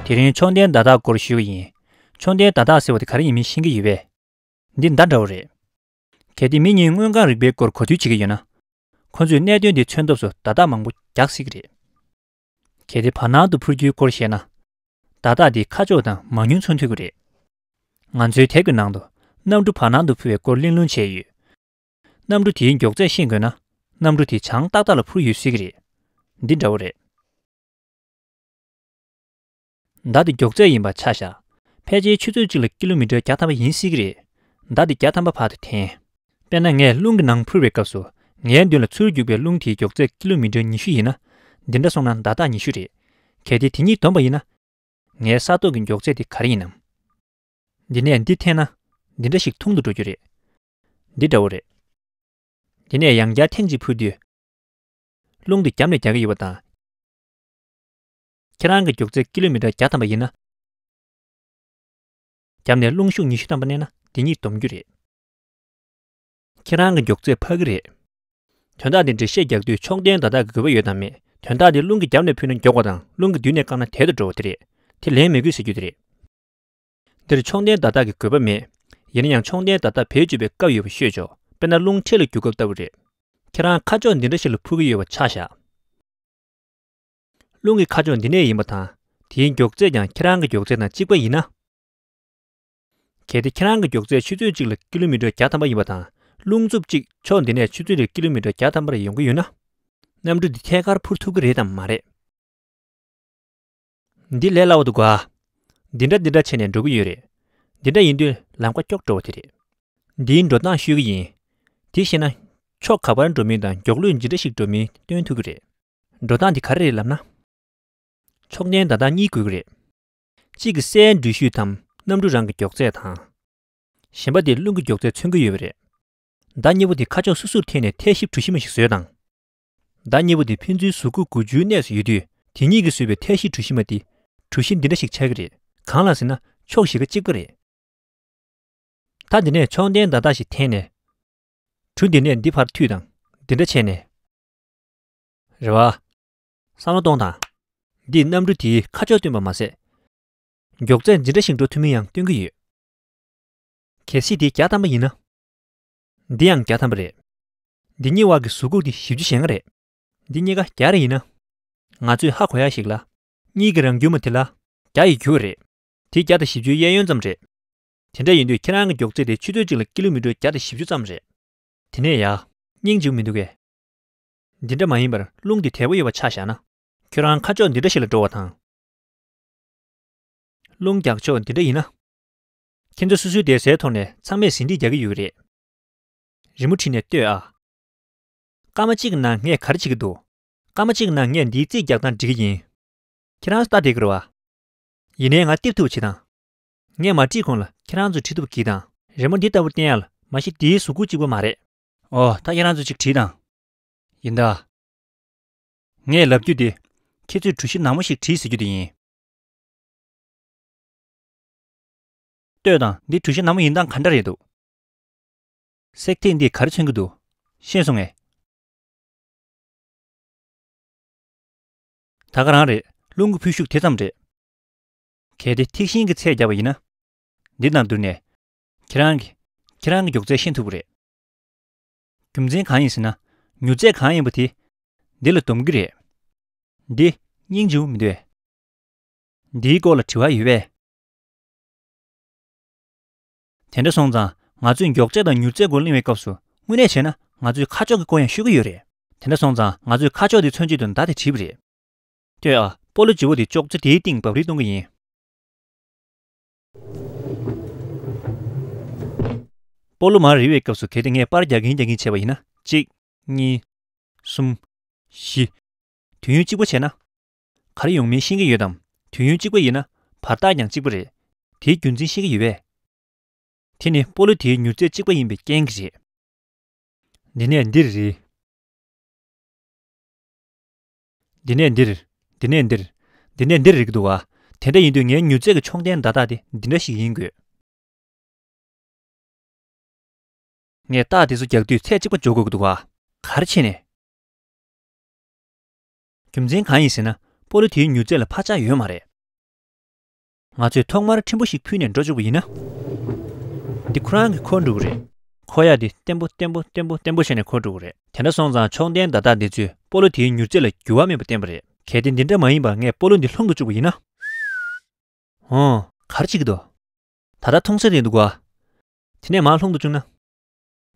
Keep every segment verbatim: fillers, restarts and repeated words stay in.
དེ་རིང་མཆོག་ལྡན་བརྡ་རྟགས་སྐོར་ཞུ་གི་ཡིན། མཆོག་ལྡན་བརྡ་རྟགས་ཟེར་བ་དེ་ག་རེ་ཡིན་མིན་ཤེས་ཀྱི་ཡོད་པས། འདི་མདའ་འདྲ་བོ་རེད། གལ་ཏེ་མི་གཉིས་དངོས་གང་རིག་པའི་སྐོར་གོ་བསྡུར་བྱེད་ཀྱི་ཡོད་ན། ཁོ་ཚོས་གནད་དོན་དེ་མཚོན་ཐབས་སུ་བརྡ་རྟགས་མང་པོ་རྒྱག་སྲིད་ཀྱི་རེད། གལ་ཏེ་བར་སྣང་དུ་འཕུར་རྒྱུའི་སྐོར་བཤད་ན། བརྡ་རྟགས་འདི་ཁ་ཕྱོགས་དང་མང་ཉུང་མཚོན་ཐུབ་ཀྱི་རེད། ང་ཚོའི་དེབ་ཀྱི་ནང་དུ་གནམ་གྲུ་བར་སྣང་དུ་འཕུར་བའི་སྐོར་གླེང་སློང་བྱས་ཡོད། གནམ་གྲུ་དེའི་མགྱོགས་ཚད་ཤེས་དགོས་ན། གནམ་གྲུ་དེ་བྱང་ཏག་ཏག་ལ་འཕུར་ཡོད་སྲིད་ཀྱི་རེད། འདི་འདྲ་བོ་རེད། མདའ་དེ་མགྱོགས་ཚད་ཡིན་པ་ཆ་བཞག་ཕལ་ཆེར་ཆུ་ཚོད་གཅིག་ལ་ཀི་ལོ་མི་ཊར་བརྒྱ་ཐམ་པ་ཡིན་སྲིད་ཀྱི་རེད། མདའ་དེ་བརྒྱ་ཐམ་པ་བར་དུ་འཐེན། དཔེར་ན་ངས་རླུང་གི་ནང་འཕུར་བའི་སྐབས་སུ། ངའི་མདུན་ལ་ཚུར་རྒྱུག་པའི་རླུང་དེའི་མགྱོགས་ཚད་ཀི་ལོ་མི་ཊར་ཉི་ཤུ་ཡིན་ན། འདི་འདྲ་སོང་ན་བརྡ་རྟགས་ཉི་ཤུ་རེད། གལ་ཏེ་དེ་གཉིས་བསྡོམས་པ་ཡིན་ན། ངའི་ས་ཐོག་གི་མགྱོགས་ཚད་དེ་ག་རེ་ཡིན་ནམ། འདི་ནས་འདི་འཐེན་ན། འདི་འདྲ་ཞིག་ཐུང་དུ་འགྲོ་རྒྱུ་རེད། འདི་འདྲ་བོ་རེད། འདི་ནས་ཡང་བསྐྱར་ཐེངས་གཅིག་འཕུར་དུས། རླུང་དེ་རྒྱབ་ནས་རྒྱག་གི་ཡོད་པ་དང་། ཁྱེད་རང་གི་མགྱོགས་ཚད་ཀི་ལོ་མི་ཊར་བརྒྱ་ཐམ་པ་ཡིན་ན། རྒྱབ་ནས་རླུང་ཤུགས་ཉི་ཤུ་ཐམ་པ་བསྣན་ན་འདི་གཉིས་བསྡོམ་རྒྱུ་རེད། ཁྱེད་རང་གི་མགྱོགས་ཚད་འཕར་གི་རེད། དོན་དག་འདི་འགྲེལ་བཤད་རྒྱག་དུས་མཆོག་ལྡན་བརྡ་རྟགས་ཀྱི་དགོས་པ་ཡོད་དམ་མེད། དོན་དག་འདི་རླུང་གིས་རྒྱབ་ནས་ཕུལ་ན་མགྱོགས་པ་དང་རླུང་གིས་མདུན་ནས་བཀག་ན་དལ་དུ་འགྲོ་བ་དེ་རེད། དེ་ལན་མི་དགོས་ཟེར་རྒྱུ་དེ་རེད། འདིར་མཆོག་ལྡན་བརྡ་རྟགས་ཀྱི་དགོས་པ་མེད། ཡིན་ན་ཡང་མཆོག་ལྡན་བརྡ་རྟགས་བེད་སྤྱོད་པའི་སྐབས་ཡོད་པ་ཤོད་ཆོག་དཔེར་ན་རླུང་འཕྲེད་ལ་རྒྱུག་སྐབས་ལྟ་བུ་རེད། ཁྱེད་རང་ཁ་ཕྱོགས་འདི་འདྲ་ཞིག་ལ་འཕུར་གྱི་ཡོད་པ་ཆ་བཞག་རླུང་གི་ཁ་ཕྱོགས་འདི་ནས་ཡིན་པ་དང་། དེའི་མགྱོགས་ཚད་ཀྱང་ཁྱེད་རང་གི་མགྱོགས་ཚད་དང་གཅིག་པ་ཡིན་ན། གལ་ཏེ་ཁྱེད་རང་གི་མགྱོགས་ཚད་ཆུ་ཚོད་གཅིག་ལ་ཀི་ལོ་མི་ཊར་བརྒྱ་ཐམ་པ་ཡིན་པ་དང་། རླུང་འཚུབ་གཅིག་ཕྱོགས་འདི་ནས་ཆུ་ཚོད་ལ་ཀི་ལོ་མི་ཊར་བརྒྱ་ཐམ་པ་རེ་ཡོང་གི་ཡོད་ན། གནམ་གྲུ་འདི་ཐད་ཀར་འཕུར་ཐུབ་ཀྱི་རེད་དམ་མ་རེད། འདི་ལས་སླ་བོ་འདུག་ག་འདི་འདྲ་འདི་འདྲ་བྱས་ནས་འགྲོ་གི་ཡོད་རེད། འདི་འདྲ་ཡིན་དུས་ལམ་ཁ་ཀྱོག་འགྲོ་བ་དེ་རེད། འདིའི་འགྲོ་སྟངས་ཤོད་ཀྱི་ཡིན། དེ་ཤེས་ན། ཕྱོགས་ག་པར་འགྲོ་མིན་དང་མགྱོགས་ལུས་ཇི་འདྲ་ཞིག་འགྲོ་མིན་སྟོན་ཐུབ་ཀྱི་རེད། འགྲོ་སྟངས་འདི་ག་རེ་རེད་ལབ་ན། མཆོག་ལྡན་བརྡ་རྟགས་གཉིས་དགོས་ཀྱི་རེད། གཅིག་གིས་སའི་འགྲུལ་བཞུད་དམ་གནམ་གྲུ་རང་གི་མགྱོགས་ཚད་དང་། གཞན་པ་དེས་རླུང་གི་མགྱོགས་ཚད་མཚོན་གྱི་ཡོད་པ་རེད། མདའ་གཉིས་པོ་དེ་ཁ་ཕྱོགས་སོ་སོར་འཐེན་ནས་མཐའ་བཞི་གྲུ་བཞི་མ་ཞིག་བཟོས་དང་། མདའ་གཉིས་པོ་དེ་ཕན་ཚུན་གཟུགས་སྐུད་དགུ་བཅུའི་གནས་སུ་ཡོད་དུས། དེ་གཉིས་ཀྱིས་བཟོས་པའི་མཐའ་བཞི་གྲུ་བཞི་མ་དེ། གྲུ་བཞི་འདི་འདྲ་ཞིག་ཆགས་ཀྱི་རེད། གང་ལ་ཟེར་ན་ཕྱོགས་བཞི་ཀ་གཅིག་པ་རེད། ད་འདི་ནས་མཆོག་ལྡན་བརྡ་རྟགས་ཤིག་འཐེན་ནས། གྲུ་འདི་ནས་འདི་བར་མཐུད་དང་འདི་འདྲ་བྱས་ནས། རེད་བ། བསམ་བློ་གཏོང་དང་། འདིས་གནམ་གྲུ་དེའི་ཁ་ཕྱོགས་སྟོན་པ་མ་ཟད། མགྱོགས་ཚད་ཇི་འདྲ་ཞིག་འགྲོ་ཐུབ་མིན་ཡང་སྟོན་གྱི་ཡོད། གལ་སྲིད་དེ་བརྒྱ་ཐམ་པ་ཡིན་ན། འདི་ཡང་བརྒྱ་ཐམ་པ་རེད། འདི་གཉིས་བར་གྱི་གཟུགས་སྐུད་དེ་བཞི་བཅུ་ཞེ་ལྔ་རེད། འདི་གཉིས་ཀ་བརྒྱ་རེ་ཡིན་ན། ང་ཚོས་ཧ་གོ་ཡ་ཞིག་ལ། གཉིས་ཀྱི་རང་རྒྱུད་མ་དེ་ལ་བརྒྱ་ཡིས་རྒྱུག་རེད། དེ་བརྒྱ་དང་བཞི་བཅུའི་གཡས་གཡོན་ཙམ་རེད། དེ་འདྲ་ཡིན་དུས་ཁྱེད་རང་གི་མགྱོགས་ཚད་དེ་ཆུ་ཚོད་གཅིག་ལ་ཀི་ལོ་མི་ཊར་བརྒྱ་དང་བཞི་བཅུ་ཙམ་རེད། དེ་ནས་ཡ། སྙིང་རྗེ་པོ་མི་འདུག་གས། འདི་འདྲ་མ་ཡིན་པར་རླུང་འདི་དལ་པོ་ཡོད་པ་ཆ་བཞག་ན། ཁྱོད་རང་ཁ་ཕྱོགས་འདི་འདྲ་ཞིག་ལ་འགྲོ་བ་དང་། རླུང་རྒྱག་ཕྱོགས་འདི་འདྲ་ཡིན་ན། ཁྱེད་ཚོ་སོ་སོའི་བསྡད་སའི་ཐོག་ནས་ཚང་མས་ཟིན་བྲིས་རྒྱག་གི་ཡོད་ཀྱི་རེད། རི་མོ་བྲིས་ནས་ལྟོས་ཨ། སྐར་མ་གཅིག་གི་ནང་ངས་ག་རེ་བྱེད་ཀྱི་འདུག་སྐར་མ་གཅིག་གི་ནང་ངས་འདིའི་རྩིས་རྒྱག་སྟངས་འབྲི་གི་ཡིན། ཁྱེད་རང་ཚོ་ལྟ་བསྡད་ཀྱི་རེད་བ། ཡིན་ནའི་ང་ལྟེབ་ཐུབ་པ་བྱེད་དང་། ངས་མ་བྲིས་གོང་ལ་ཁྱེད་རང་ཚོས་བྲིས་ཐུབ་པ་གྱིས་དང་། རི་མོ་འདི་ལྟ་བུ་བསྟན་ཡ་ལ་མ་གཞི་དེའི་གཟུགས་སྐུད་གཅིག་པོ་མ་རེད། ཨོ་ད་ཁྱེད་རང་ཚོས་གཅིག་བྲིས་དང་། ཡིན་ད། ངས་ལབ་རྒྱུ་དེ། ཁྱེད་ཚོས་གྲུ་བཞི་ནག་མོ་ཞིག་བྲིས་ཟེར་རྒྱུ་དེ་ཡིན། ལྟོས་དང་འདི་གྲུ་བཞི་ནག་མོ་ཡིན་སྟངས་ག་འདྲ་རེད་འདུག་སེག་ཐིག་འདིས་ག་རེ་མཚོན་གྱི་འདུག་ཤེས་སོང་ངས། ད་ག་རང་རེད། རླུང་གི་འཕུལ་ཤུགས་དེ་ཙམ་རེད། གལ་ཏེ་ཐིག་ཤིང་གི་ཚད་བརྒྱབ་པ་ཡིན་ན། འདི་དང་བསྡུར་ནས། ཁྱེད་རང་གི། ཁྱེད་རང་གི་མགྱོགས་ཚད་ཤེས་ཐུབ་ཀྱི་རེད། རྒྱུ་མཚན་གང་ཡིན་ཟེར་ན། མྱུར་ཚད་གང་ཡིན་པ་དེ། འདི་ལ་སྡོམ་གྱི་རེད། འདི། སྙིང་རྗེ་པོ་མི་འདུག་གས། འདིའི་སྐོར་ལ་དྲི་བ་ཡོད་པས། དེ་འདྲ་སོང་ཙང་ང་ཚོས་མགྱོགས་ཚད་དང་མྱུར་ཚད་སྐོར་གླེང་བའི་སྐབས་སུ་དངོས་གནས་བྱས་ན་ང་ཚོས་ཁ་ཕྱོགས་ཀྱི་སྐོར་ཡང་ཤོད་ཀྱི་ཡོད་རེད། དེ་འདྲ་སོང་ཙང་ང་ཚོས་ཁ་ཕྱོགས་དེ་མཚོན་ཆེད་དུ་མདའ་དེ་བྲིས་པ་རེད། ལྟོས་ཨ། སྤོ་ལོ་བརྗེ་པོ་དེ་ཅོག་ཙེ་དེའི་སྟེང་འབབ་རིལ་གཏོང་གི་ཡིན། སྤོ་ལོ་མར་རིལ་བའི་སྐབས་སུ་གལ་ཏེ་ངས་པར་རྒྱག་གིན་རྒྱག་གིན་བྱས་པ་ཡིན་ན། གཅིག་གཉིས། གསུམ། བཞི། དུས་ཡུན་གཅིག་པ་བྱས་ན། ག་རེ་ཡོང་མིན་ཤེས་ཀྱི་ཡོད་དམ། དུས་ཡུན་གཅིག་པ་ཡིན་ན་བར་ཐག་ཀྱང་གཅིག་པ་རེད། དེའི་རྒྱུ་མཚན་ཤེས་ཀྱི་ཡོད་པས། དེ་ནི་སྤོ་ལོ་དེའི་མྱུར་ཚད་གཅིག་པ་ཡིན་པའི་རྐྱེན་གྱིས་རེད། འདི་ནས་འདིར་རིལ། འདི་ནས་འདིར། འདི་ནས་འདིར། འདི་ནས་འདིར་རིལ་གྱི་འདུག་བ། དེ་འདྲ་ཡིན་དུས་ངའི་མྱུར་ཚད་ཀྱི་མཆོག་ལྡན་བརྡ་རྟགས་དེ་འདི་འདྲ་ཞིག་ཡིན་དགོས། ངས་རྟགས་དེ་ཚོ་རྒྱག་དུས་ཚད་གཅིག་པ་འཇོག་དགོས་ཀྱི་འདུག་བ། ག་རེ་བྱས་ནས། རྒྱུ་མཚན་གང་ཡིན་ཟེར་ན། སྤོ་ལོ་དེའི་མྱུར་ཚད་ལ་འཕར་ཆག་ཡོད་མ་རེད། ང་ཚོས་ཐོག་མར་ཕྲན་བུ་ཞིག་ཕུལ་ནས་འགྲོ་བཅུག་པ་ཡིན་ན། འདི་ཁོ་རང་གིས་འཁོར་འགྲོ་གི་རེད། འཁོར་ཡག་འདི་བརྟན་པོ་བརྟན་པོ་བརྟན་པོ་བརྟན་པོ་བྱས་ནས་འཁོར་འགྲོ་གི་རེད། དེ་འདྲ་སོང་ཙང་ཆོག་ལྡན་བརྡ་རྟགས་འདི་ཚོས་སྤོ་ལོ་དེའི་མྱུར་ཚད་ལ་འགྱུར་བ་མེད་པ་བསྟན་པ་རེད། གལ་ཏེ་འདི་འདྲ་མ་ཡིན་པར་ངས་སྤོ་ལོ་འདི་སློང་དུ་བཅུག་པ་ཡིན་ན། ཨོ། ག་རེ་བྱེད་ཀྱི་འདུག་ད་ལྟ་མཐོང་ས་དེ་འདུག་ག་དེ་ནས་མར་ལྷུང་དུ་བཅུག་ན།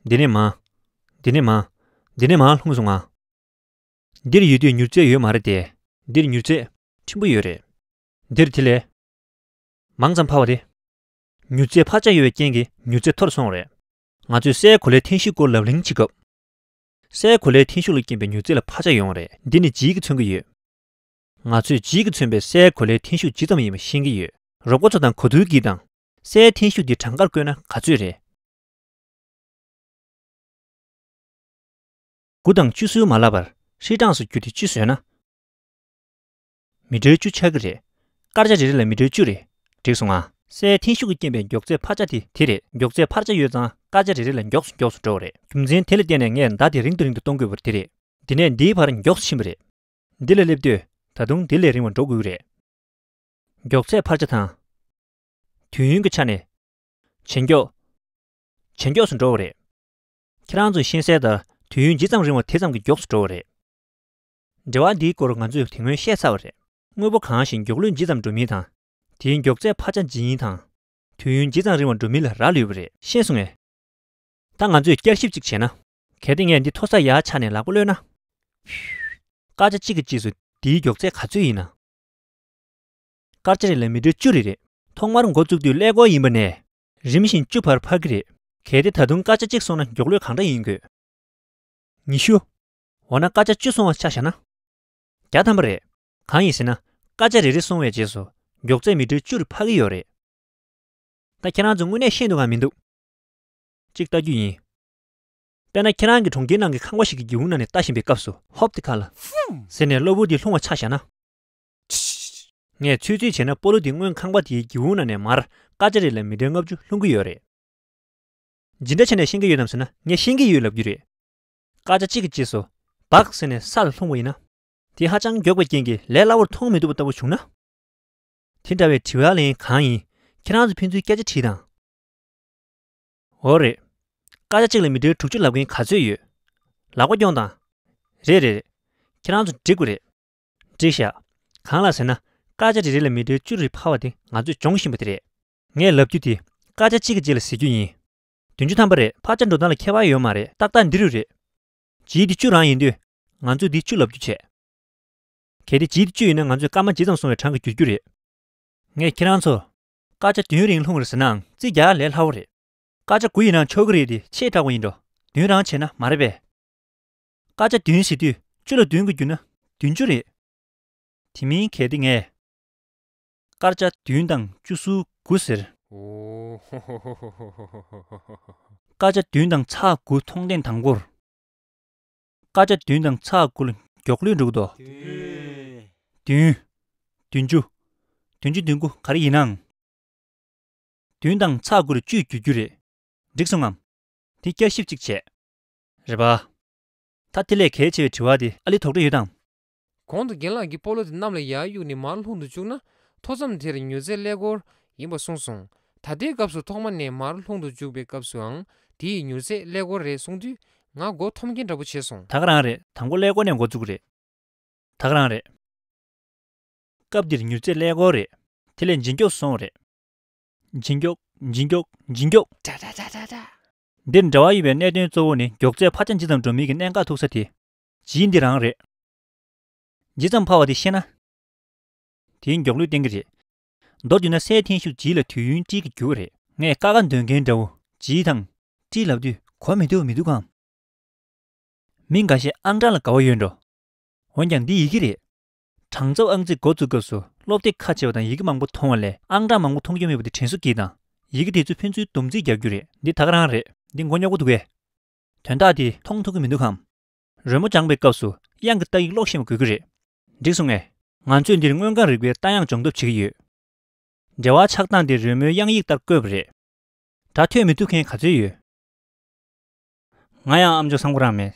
འདི་ནས་མར། འདི་ནས་མར། འདི་ནས་མར་ལྷུང་སོང་ང་། འདིར་ཡོད་དུས་མྱུར་ཚད་ཡོད་མ་རེད་དེ། འདིར་མྱུར་ཚད་ཕྲན་བུ་ཡོད་རེད། འདིར་དེ་ལས་མང་ཙམ་འཕར་བ་དེ། མྱུར་ཚད་འཕར་ཆ་ཡོད་པའི་རྐྱེན་གྱིས་མྱུར་ཚད་མཐོ་རུ་སོང་བ་རེད། ང་ཚོས་སའི་གོ་ལའི་འཐེན་ཤུགས་སྐོར་ལབ་གླེང་བྱེད་སྐབས། སའི་གོ་ལའི་འཐེན་ཤུགས་ལ་རྐྱེན་པས་མྱུར་ཚད་ལ་འཕར་ཆ་ཡོང་བ་རེད། འདི་ནི་ཇི་གིས་མཚོན་གྱི་ཡོད། ང་ཚོས་ཇི་གིས་མཚོན་པའི་སའི་གོ་ལའི་འཐེན་ཤུགས་ཇི་ཙམ་ཡིན་པ་ཤེས་ཀྱི་ཡོད། རོགས་པ་ཚོ་དང་གོ་བསྡུར་གྱིས་དང་། སའི་འཐེན་ཤུགས་འདི་གྲངས་ཀར་བཀོད་ན་ག་ཚོད་རེད། དགུ་དང་བཅུ་ཟུར་མ་ལབ་པར་ཧྲིལ་གྲངས་སུ་བསྒྱུར་ཏེ་བཅུ་བཟོས་ན། མི་ཊར་བཅུ་ཆགས་ཀྱི་རེད། སྐར་ཆ་རེ་རེ་ལ་མི་ཊར་བཅུ་རེད། འགྲིག་སོང་ང་། སའི་འཐེན་ཤུགས་ཀྱི་རྐྱེན་པས་མགྱོགས་ཚད་འཕར་ཆ་དེ་དེ་རེད། མགྱོགས་ཚད་འཕར་ཆ་ཡོད་ཙང་སྐར་ཆ་རེ་རེ་ལ་མགྱོགས་སུ་མགྱོགས་སུ་འགྲོ་བ་རེད། རྒྱུ་མཚན་དེ་ལ་བརྟེན་ནས་ངས་མདའ་དེ་རིང་དུ་རིང་དུ་གཏོང་དགོས་པ་དེ་རེད། འདི་ནས་འདིའི་བར་མགྱོགས་སུ་ཕྱིན་པ་རེད། འདི་ལ་སླེབས་དུས་ད་དུང་འདི་ལས་རིང་བ་འགྲོ་དགོས་ཀྱི་རེད། མགྱོགས་ཚད་འཕར་ཆ་དང་། དུས་ཡུན་གྱི་ཆ་ནས། ཇེ་མགྱོགས། ཇེ་མགྱོགས་སུ་འགྲོ་བ་རེད། ཁྱེད་རང་ཚོས་ཤེས་གསལ་ལྟར་དུས་ཡུན་ཇི་ཙམ་རིང་བ་དེ་ཙམ་གྱིས་མགྱོགས་སུ་འགྲོ་བ་རེད། འབྲེལ་བ་འདིའི་སྐོར་ང་ཚོས་དེ་སྔོན་བཤད་ཚར་བ་རེད། དངོས་པོ་གང་ཞིག་མགྱོགས་ལོས་ཇི་ཙམ་འགྲོ་མིན་དང་། དེའི་མགྱོགས་ཚད་འཕར་ཆ་ཇི་ཡིན་དང་། དུས་ཡུན་ཇི་ཙམ་རིང་བ་འགྲོ་མིན་ལ་རག་ལུས་པ་རེད། ཤེས་སོང་ངས། ད་ང་ཚོས་བསྐྱར་ཞིབ་ཅིག་བྱས་ན། གལ་ཏེ་ངས་འདི་མཐོ་ས་ཡར་ཆགས་ནས་ལག་པ་གློད་ན། སྐར་ཆ་གཅིག་གི་རྗེས་སུ་འདིའི་མགྱོགས་ཚད་ག་ཚོད་ཡིན་ན། སྐར་ཆ་རེ་ལ་མི་ཊར་བཅུ་རེ་རེད། ཐོག་མར་འགོ་བཙུགས་དུས་ཀླད་ཀོར་ཡིན་པ་ནས། རིམ་བཞིན་བཅུ་བར་འཕར་གྱི་རེད། གལ་ཏེ་ད་དུང་སྐར་ཆ་གཅིག་སོང་ན་མགྱོགས་ལོས་གང་འདྲ་ཡིན་དགོས། ཉི་ཤུ། འོ་ན་སྐར་ཆ་བཅུ་སོང་བ་ཆ་བཞག་ན། བརྒྱ་ཐམ་པ་རེད། གང་ཡིན་ཟེར་ན། སྐར་ཆ་རེ་རེ་སོང་བའི་རྗེས་སུ། མགྱོགས་ཚད་མི་ཊར་བཅུ་རུ་འཕར་གྱི་ཡོད་རེད། ད་ཁྱེད་རང་ཚོ་དངོས་གནས་ཤེས་འདུག་གམ་མི་འདུག་ཅིག་ལྟ་རྒྱུ་ཡིན། དཔེར་ན་ཁྱེད་རང་གིས་གྲོང་ཁྱེར་ནང་གི་ཁང་པ་ཞིག་གི་སྒེའུ་ཁུང་ནང་ནས་ལྟ་བཞིན་པའི་སྐབས་སུ་ཧོབ་དེ་ཁ་ལ། ཧྥུམ། ཟེར་ནས་གློ་བུར་དེ་ལྷུང་བ་ཆ་བཞག་ན། ངས་ཚོད་རྩིས་བྱས་ན་སྤོ་ལོ་དེ་སྔོན་ཁང་པ་དེའི་སྒེའུ་ཁུང་ནང་ནས་མར་སྐར་ཆ་རེ་ལ་མི་ཊར་ལྔ་བཅུ་ལྷུང་གི་ཡོད་རེད། ཇི་འདྲ་བྱས་ནས་ཤེས་ཀྱི་ཡོད་དམ་ཟེར་ན། ངས་ཤེས་ཀྱི་ཡོད་ལབ་རྒྱུ་རེད། སྐར་ཆ་གཅིག་གི་རྗེས་སུ་བག་ཟེར་ནས་ས་ལ་ལྷུང་བ་ཡིན་ན། དེ་ཧ་ཅང་མགྱོགས་པའི་རྐྱེན་གྱིས་ལས་སླ་བོར་མཐོང་མི་ཐུབ་པ་ལྟ་བུ་བྱུང་ན། དེ་འདྲ་བའི་དྲི་བ་ལེན་གང་ཡིན། ཁྱེད་རང་ཚོ་ཕན་ཚུན་སྐད་ཆ་དྲིས་དང་། འོ་རེད། སྐར་ཆ་གཅིག་ལ་མི་ཊར་དྲུག་ཅུ་ལབ་མཁན་ག་ཚོད་ཡོད། ལག་པ་རྐྱོང་དང་། རེད་རེད་རེད། ཁྱེད་རང་ཚོ་འགྲིག་པ་རེད། འགྲིག་ཤག་གང་ལ་ཟེར་ན། སྐར་ཆ་རེ་རེ་ལ་མི་ཊར་བཅུ་རེ་འཕར་བ་དེ་ང་ཚོས་སྦྱོང་བཞིན་པ་དེ་རེད། ངས་ལབ་རྒྱུ་དེ་སྐར་ཆ་གཅིག་གི་རྗེས་ལ་ཟེར་རྒྱུ་ཡིན། བདུན་ཅུ་ཐམ་པ་རེད། འཕར་ཆ་འགྲོ་སྟངས་ལ་ཁྱད་པར་ཡོད་མ་རེད། ཏག་ཏག་འདི་རུ་རེད། ཇི་འདི་བཅུ་རང་ཡིན་དུས། ང་ཚོས་འདི་བཅུ་ལབ་རྒྱུ་བྱས། གལ་ཏེ་ཇི་འདི་བཅུ་ཡིན་ན་ང་ཚོས་སྐར་མ་ཇི་ཙམ་སོང་བའི་གྲངས་ཀྱིས་བསྒྱུར་རྒྱུ་རེད། ངས་ཁྱེད་རང་ཚོ། སྐར་ཆ་བདུན་རིང་ལྷུང་བ་རེད་ཟེར་ནའང་རྩིས་རྒྱག་ལས་སླ་བོ་རེད། སྐར་ཆ་དགུ་ཡིན་ནའང་ཆོག་གི་རེད་དེ་ཆེས་དྲག་པོ་ཡིན་འགྲོ། བདུན་རང་བྱས་ན་མ་རེད་པས། སྐར་ཆ་བདུན་ཟེར་དུས་བཅུ་ལ་བདུན་གིས་བསྒྱུར་ན་བདུན་ཅུ་རེད། དེ་མིན་གལ་ཏེ་ངས། སྐར་ཆ་བདུན་དང་བཅུ་ཟུར་དགུ་ཟེར། ཨོ། སྐར་ཆ་བདུན་དང་ཚེག་དགུ་མཐོང་ལྡན་དང་པོར། སྐར་ཆ་བདུན་དང་ཚེག་དགུ་ལ་མགྱོགས་ལོས་འགྲོ་གི་འདུག་བདུན། བདུན། བདུན་ཅུ། བདུན་ཅུ་དོན་དགུ་ག་རེ་ཡིན་ནའང་། བདུན་དང་ཚེག་དགུ་ལ་བཅུས་བསྒྱུར་རྒྱུ་རེད། འགྲིག་སོང་ངམ། དེ་བསྐྱར་ཞིབ་ཅིག་བྱས། རེད་པ། ད་དེ་ལས་གལ་ཆེ་བའི་དྲི་བ་དེ་ཨ་ལི་དོགས་འདྲི་ཡོད་དམ། གོང་དུ་རྒན་ལགས་ཀྱིས་སྤོ་ལོ་དེ་གནམ་ལ་ཡར་གཡུགས་ནས་མར་ལྷུང་དུ་བཅུག་ན། མཐོ་མཚམས་དེར་མྱུར་ཚད་ཀླད་ཀོར་ཡིན་པ་གསུངས་སོང་། ད་ལྟའི་སྐབས་སུ་ཐོག་མ་ནས་མར་ལྷུང་དུ་བཅུག་པའི་སྐབས་སུའང་དེ་ཡི་མྱུར་ཚད་ཀླད་ཀོར་རེད་གསུངས་དུས། ང་མགོ་འཐོམ་མཁན་འདྲ་པོ་བྱས་སོང་། ད་ག་རང་རེད། དང་པོ་ཀླད་ཀོར་ནས་འགོ་བཙུགས་རེད། ད་ག་རང་རེད། སྐབས་འདིར་མྱུར་ཚད་ཀླད་ཀོར་རེད། དེ་ལས་ཇེ་མགྱོགས་སུ་སོང་བ་རེད། ཇེ་མགྱོགས། ཇེ་མགྱོགས། ཇེ་མགྱོགས། ཏྲ་ཏྲ་ཏྲ་ཏྲ་ཏྲ། འདིར་འབྲེལ་བ་ཡོད་པའི་གནད་དོན་གཙོ་བོ་ནི་མགྱོགས་ཚད་འཕར་ཆ་ཇི་ཙམ་འགྲོ་མིན་གྱི་གནད་འགག་ཐུག་ས་དེ། ཇི་འདི་རང་རེད། ཇི་ཙམ་འཕར་བ་དེ་ཤེས་ན། དེའི་མགྱོགས་ལོས་བསྟན་གྱི་རེད། མདོར་བསྡུས་ན་སའི་འཐེན་ཤུགས་ཇི་ལ་དུས་ཡུན་ཏྲི་གིས་བསྒྱུར་བ་རེད། ངས་ཀ་ཁ་འདོན་མཁན་འདྲ་བོ་ཇི་དང་ཏྲི་ལབ་དུས་གོ་མི་ཐུབ་མི་འདུག་གམ། མི་འགའ་ཤས་ཨང་གྲངས་ལ་དགའ་བོ་ཡོད་འགྲོ། འོན་ཀྱང་འདི་ཡི་གེ་རེད། གྲངས་ཚབ་ཨང་རྩིས་འགོ་བཙུགས་སྐབས་སུ་སློབ་དེབ་ཁ་ཕྱེ་བ་དང་ཡི་གེ་མང་པོ་མཐོང་བ་ལས་ཨང་གྲངས་མང་པོ་མཐོང་རྒྱུ་མེད་པ་དེ་དྲན་གསོ་གྱིས་དང་། ཡི་གེ་དེ་ཚོ་ཕན་ཚུན་སྡོམ་རྩིས་རྒྱག་རྒྱུ་རེད། འདི་ད་ག་རང་རེད། འདི་མགོ་རྙོག་པོ་འདུག་གས། དོན་དག་དེ་མཐོང་ཐུབ་ཀྱི་མི་འདུག་གམ། རོལ་མོ་སྦྱང་པའི་སྐབས་སུ་དབྱངས་ཀྱི་རྟགས་ཡིག་ཀློག་ཤེས་པ་དགོས་ཀྱི་རེད། འགྲིག་སོང་ངས། ང་ཚོས་འདིར་མངོན་དཀར་རིག་པའི་རྟ་དབྱངས་སྦྱོང་ཐབས་བྱེད་ཀྱི་ཡོད། འབྲེལ་བ་ཆགས་སྟངས་དེ་རོལ་མོའི་དབྱངས་ཡིག་ལྟར་བཀོད་པ་རེད། སྒྲ་ཐོས་མི་ཐུབ་མཁན་ག་ཚོད་ཡོད། ང་ཡང་ཨ་མཆོག་བཟང་པོ་རང་མེད།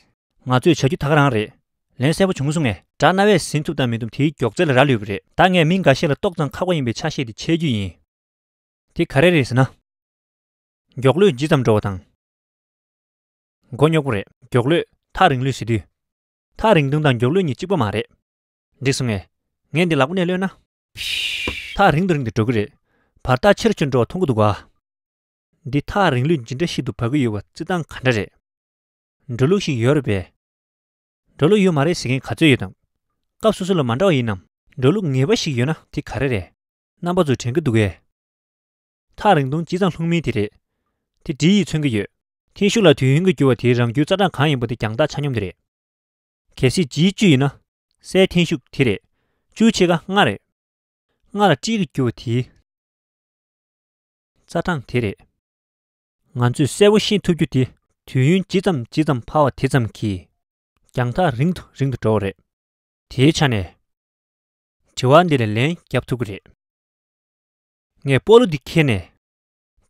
ང་ཚོས་བྱ་རྒྱུ་ད་ག་རང་རེད། ལན་གསལ་པོ་བྱུང་སོང་ངས། དགྲ་རྣ་བས་ཟིན་ཐུབ་དང་མི་ཐུབ་དེའི་མགྱོགས་ཚད་ལ་རག་ལུས་པ་རེད། ད་ངས་མི་འགའ་ཤས་ལ་ཏོག་ཙམ་ཁག་པོ་ཡིན་པའི་ཆ་ཤས་དེ་འཆད་རྒྱུ་ཡིན། དེ་ག་རེ་རེད་ཟེར་ན། མགྱོགས་ལོས་ཇི་ཙམ་འགྲོ་བ་དང་། མགོ་རྙོག་པོ་རེད། མགྱོགས་ལོས་ཐག་རིང་ལོས་ཟེར་དུས། ཐག་རིང་ཐུང་དང་མགྱོགས་ལོས་གཉིས་གཅིག་པ་མ་རེད། འགྲིག་སོང་ངས། ངས་འདི་ལག་པ་ནས་གློད་ན། ཐག་རིང་དུ་རིང་དུ་འགྲོ་གི་རེད། བར་ཐག་ཆེ་རུ་ཆེ་རུ་འགྲོ་བ་མཐོང་གི་འདུག་ག་འདི་ཐག་རིང་ལོས་ཇི་འདྲ་ཞིག་ཏུ་བབས་ཀྱི་ཡོད་པ་རྩི་སྟངས་ག་འདྲ་རེད། འགྲོ་ལུགས་ཤིག་ཡོད་རེད་པས། འགྲོ་ལུགས་ཡོད་མ་རེད་ཟེར་མཁན་ག་ཚོད་ཡོད་དམ། སྐབས་སོ་སོ་ལ་མ་འདྲ་བ་ཡིན་ནམ། འགྲོ་ལུགས་ངེས་པ་ཞིག་ཡོད་ན་དེ་ག་རེ་རེད། རྣམ་པ་ཚོས་དྲན་གྱི་འདུག་གས། ཐག་རིང་ཐུང་ཇི་ཙམ་ལྷུང་མིན་དེ་རེད། དེ་འབྲི་ཡིས་མཚོན་གྱི་ཡོད། འཐེན་ཤུགས་ལ་དུས་ཡུན་གྱི་འགྱུར་བ་དེའི་རང་རྒྱུའི་རྩ་གྲངས་གང་ཡིན་པ་དེ་རྒྱང་ཐག་ཆ་སྙོམས་དེ་རེད། གལ་སྲིད་ཇིའི་བཅུ་ཡིན་ན། སའི་འཐེན་ཤུགས་དེ་རེད། བཅུའི་ཕྱེད་ཀ་ལྔ་རེད། ལྔ་ལ་ཏྲི་གི་འགྱུར་བ་དེའི་རྩ་གྲངས་དེ་རེད། ང་ཚོས་གསལ་པོ་ཤེས་ཐུབ་རྒྱུ་དེ། དུས་ཡུན་ཇི་ཙམ་ཇི་ཙམ་འཕར་བ་དེ་ཙམ་གྱིས། རྒྱང་ཐག་རིང་དུ་རིང་དུ་འགྲོ་བ་རེད། དེའི་ཆ་ནས། དྲི་བ་འདི་ལ་ལན་རྒྱབ་ཐུབ་ཀྱི་རེད། ངས་སྤོ་ལོ་འདི་ཁྱེར་ནས།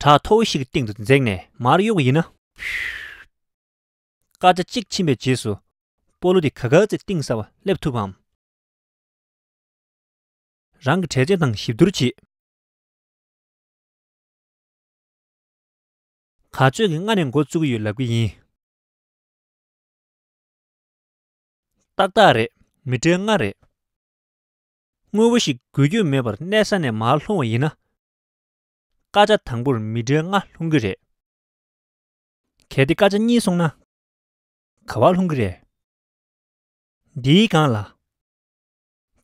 བྲག་མཐོ་བོ་ཞིག་གི་སྟེང་དུ་འཛེགས་ནས་མར་གཡུགས་པ་ཡིན་ན། སྐར་ཆ་གཅིག་ཕྱིན་པའི་རྗེས་སུ། སྤོ་ལོ་འདི་ག་ག་ཚོད་གཏིང་ཟབ་པ་སླེབས་ཐུབ་བམ། རང་གི་གྲས་ཆོད་དང་ཞིབ་བསྡུར་བྱེད། ག་ཚོད་ཀྱི་སྔ་ནས་འགོ་བཙུགས་ཀྱི་ཡོད་ལབ་ཀྱི་ཡིན། ཏག་ཏག་རེད། མི་ཊར་ལྔ་རེད། དངོས་པོ་ཞིག་འགུལ་སྐྱོད་མེད་པར་གནས་ས་ནས་མར་ལྷུང་བ་ཡིན་ན། སྐར་ཆ་དང་པོར་མི་ཊར་ལྔ་ལྷུང་གི་རེད། གལ་ཏེ་སྐར་ཆ་གཉིས་སོང་ན། ག་པར་ལྷུང་གི་རེད། འདིའི་སྒང་ལ།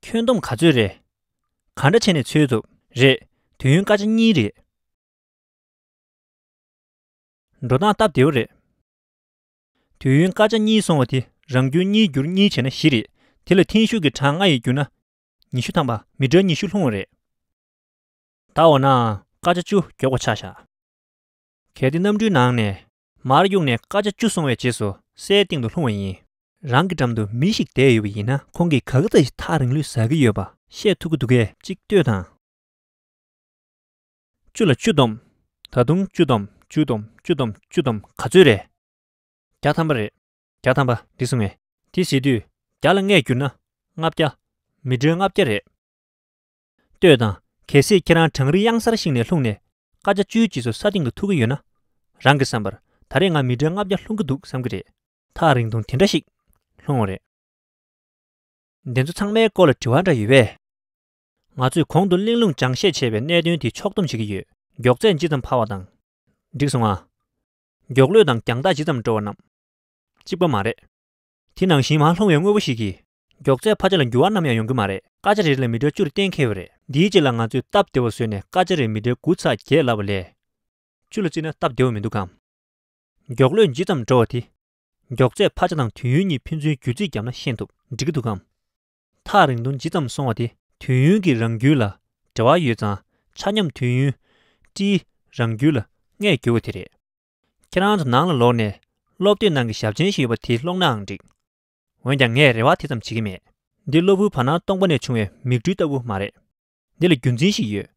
ཁྱོན་བསྡོམས་ག་ཚོད་རེད། ག་འདྲ་བྱས་ནས་འཚོལ་ཐུབ་རེད། དུས་ཡུན་སྐར་ཆ་གཉིས་རེད། འགྲོ་སྟངས་སྟབས་བདེ་བོ་རེད། དུས་ཡུན་སྐར་ཆ་གཉིས་སོང་བ་དེ་རང་རྒྱུན་གཉིས་བསྒྱུར་གཉིས་བྱས་ན་བཞི་རེད། དེ་ལ་འཐེན་ཤུགས་ཀྱི་གྲངས་ལྔ་ཡིས་བསྒྱུར་ན། ཉི་ཤུ་ཐམ་པ་མི་ཊར་ཉི་ཤུ་ལྷུང་བ་རེད། ད་འོ་ན་སྐར་ཆ་བཅུ་མགྱོགས་པ་ཆགས་བཞག་གལ་ཏེ་གནམ་གྲུའི་ནང་ནས་མར་གཡུགས་ནས་སྐར་ཆ་བཅུ་སོང་བའི་རྗེས་སུ་སའི་སྟེང་དུ་ལྷུང་བ་ཡིན། རང་གི་འགྲམ་དུ་མི་ཞིག་བསྡད་ཡོད་པ་ཡིན་ན། ཁོང་གིས་ག་ག་ཙམ་ཞིག་ཐག་རིང་ལོས་ཟ་གི་ཡོད་པ་ཤེས་ཐུབ་ཀྱི་འདུག་གས། གཅིག་ལྟོས་དང་། བཅུ་ལ་བཅུ་བསྡོམས། ད་དུང་བཅུ་བསྡོམས། བཅུ་བསྡོམས། བཅུ་བསྡོམས། བཅུ་བསྡོམས་ག་ཚོད་རེད། བརྒྱ་ཐམ་པ་རེད། བརྒྱ་ཐམ་པ་འགྲིག་སོང་ངས། དེ་བྱེད་དུས་བརྒྱ་ལ་ལྔས་བསྒྱུར་ན་ལྔ་བརྒྱ། མི་ཊར་ལྔ་བརྒྱ་རེད། ལྟོས་དང་། གལ་སྲིད་ཁྱེད་རང་གྲང་རེག་གཡང་གཟར་ཞིག་ནས་ལྷུང་ནས་སྐར་ཆ་བཅུའི་རྗེས་སུ་ས་སྟེང་དུ་ཐུག་གི་ཡོད་ན། རང་གི་བསམ་པར་ད་རེས་ང་མི་ཊར་ལྔ་བརྒྱ་ལྷུང་གི་འདུག་བསམ་གི་རེད། ཐག་རིང་ཐུང་དེ་འདྲ་ཞིག་ལྷུང་བ་རེད། འདི་ཚོ་ཚང་མའི་སྐོར་ལ་དྲི་བ་འདྲ་ཡོད་པས། ང་ཚོས་གོང་དུ་གླེང་ལུགས་སྦྱང་བཤད་བྱས་པའི་གནད་དོན་དེ་ཕྱོགས་བསྡོམས་བྱེད་ཀྱི་ཡོད། མགྱོགས་ཚད་ཇི་ཙམ་འཕར་བ་དང་། འགྲིག་སོང་ང་། མགྱོགས་ལོས་དང་རྒྱང་ཐག་ཇི་ཙམ་འགྲོ་བ་རྣམས། གཅིག་པ་མ་རེད། དེ་ནང་བཞིན་མར་ལྷུང་བའི་དངོས་པོ་ཞིག་གིས། མགྱོགས་ཚད་འཕར་ཆ་ལ་འགྱུར་བ་ནམ་ཡང་ཡོང་གི་མ་རེད། སྐར་ཆ་རེ་རེ་ལ་མི་ཊར་བཅུ་རེ་གཏན་འཁེལ་བ་རེད། འདིའི་རྗེས་ལ་ང་ཚོས་སྟབས་བདེ་བ་བཟོས་ནས་སྐར་ཆ་རེར་མི་ཊར་དགུ་ཚེག་བརྒྱད་ལབ་པ་ལས། བཅུ་ལ་བརྩིས་ན་སྟབས་བདེ་བ་མི་འདུག་གམ། མགྱོགས་ལོས་ཇི་ཙམ་འགྲོ་བ་དེ། མགྱོགས་ཚད་འཕར་ཆ་དང་དུས་ཡུན་གཉིས་ཕན་ཚུན་བརྒྱུད་རྩིས་བརྒྱབ་ན་ཤེས་ཐུབ། འགྲིག་གི་འདུག་གམ། ཐག་རིང་ཐུང་ཇི་ཙམ་སོང་བ་དེ་དུས་ཡུན་གྱི་རང་རྒྱུན་ལ་འབྲེལ་བ་ཡོད་ཙང་ཆ་སྙོམས་དུས་ཡུན་ཊིའི་རང་རྒྱུན་ལ་ལྔས་བསྒྱུར་བ་དེ་རེད། ཁྱེད་རང་ཚོ་ནང་ལ་ལོག་ནས་སློབ་དེབ་ནང་གི་ཞབས་མཆན་ཞིག་ཡོད་པ་དེ་ཀློག་ནའང་འགྲིག་འོན་ཀྱང་ངས་རེ་བ་དེ་ཙམ་བྱེད་ཀྱི་མེད། འདི་གློ་བུར་བར་སྣང་སྟོང་པ་ནས་བྱུང་བའི་མིག་འཕྲུལ་ལྟ་བུ་མ་རེད། འདི་ལ་རྒྱུ་མཚན་ཞིག་ཡོད།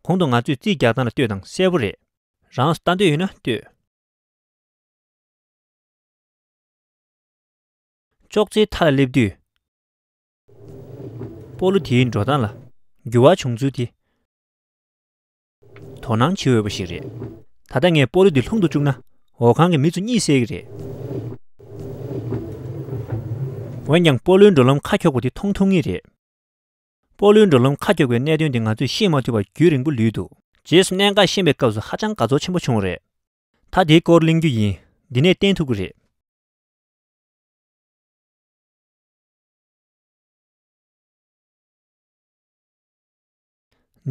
གོང་དུ་ང་ཚོས་རྩིས་རྒྱག་སྟངས་ལ་ལྟོས་དང་གསལ་པོ་རེད། རང་ལྟ་འདོད་ཡོད་ན་ལྟོས། ཅོག་ཙེའི་མཐའ་ལ་སླེབས་དུས། སྤོ་ལོ་དེའི་འགྲོ་སྟངས་ལ་འགྱུར་བ་བྱུང་ཚུལ་དེ། དོ་སྣང་བྱེད་འོས་པ་ཞིག་རེད། ད་ལྟ་ངས་སྤོ་ལོ་འདི་ལྷུང་དུ་བཅུག་ན། འོག་ཁང་གི་མི་ཚོ་གཉིད་སད་ཀྱི་རེད། འོན་ཀྱང་སྤོ་ལོའི་འགྲོ་ལམ་ཁ་འཁྱོག་པོ་དེ་མཐོང་ཐུབ་ངེས་རེད། སྤོ་ལོའི་འགྲོ་ལམ་ཁ་འཁྱོག་པའི་གནད་དོན་དེ་ང་ཚོས་ཤེས་མ་ཐུབ་པར་རྒྱུན་རིང་པོ་ལུས་འདུག་རྗེས་སུ་གནད་འགག་ཤེས་པའི་སྐབས་སུ་ཧ་ཅང་དགའ་ཚོར་ཆེན་པོ་བྱུང་བ་རེད། ད་དེའི་སྐོར་གླེང་རྒྱུ་ཡིན། འདི་ནས་བསྟན་ཐུབ་ཀྱི་རེད།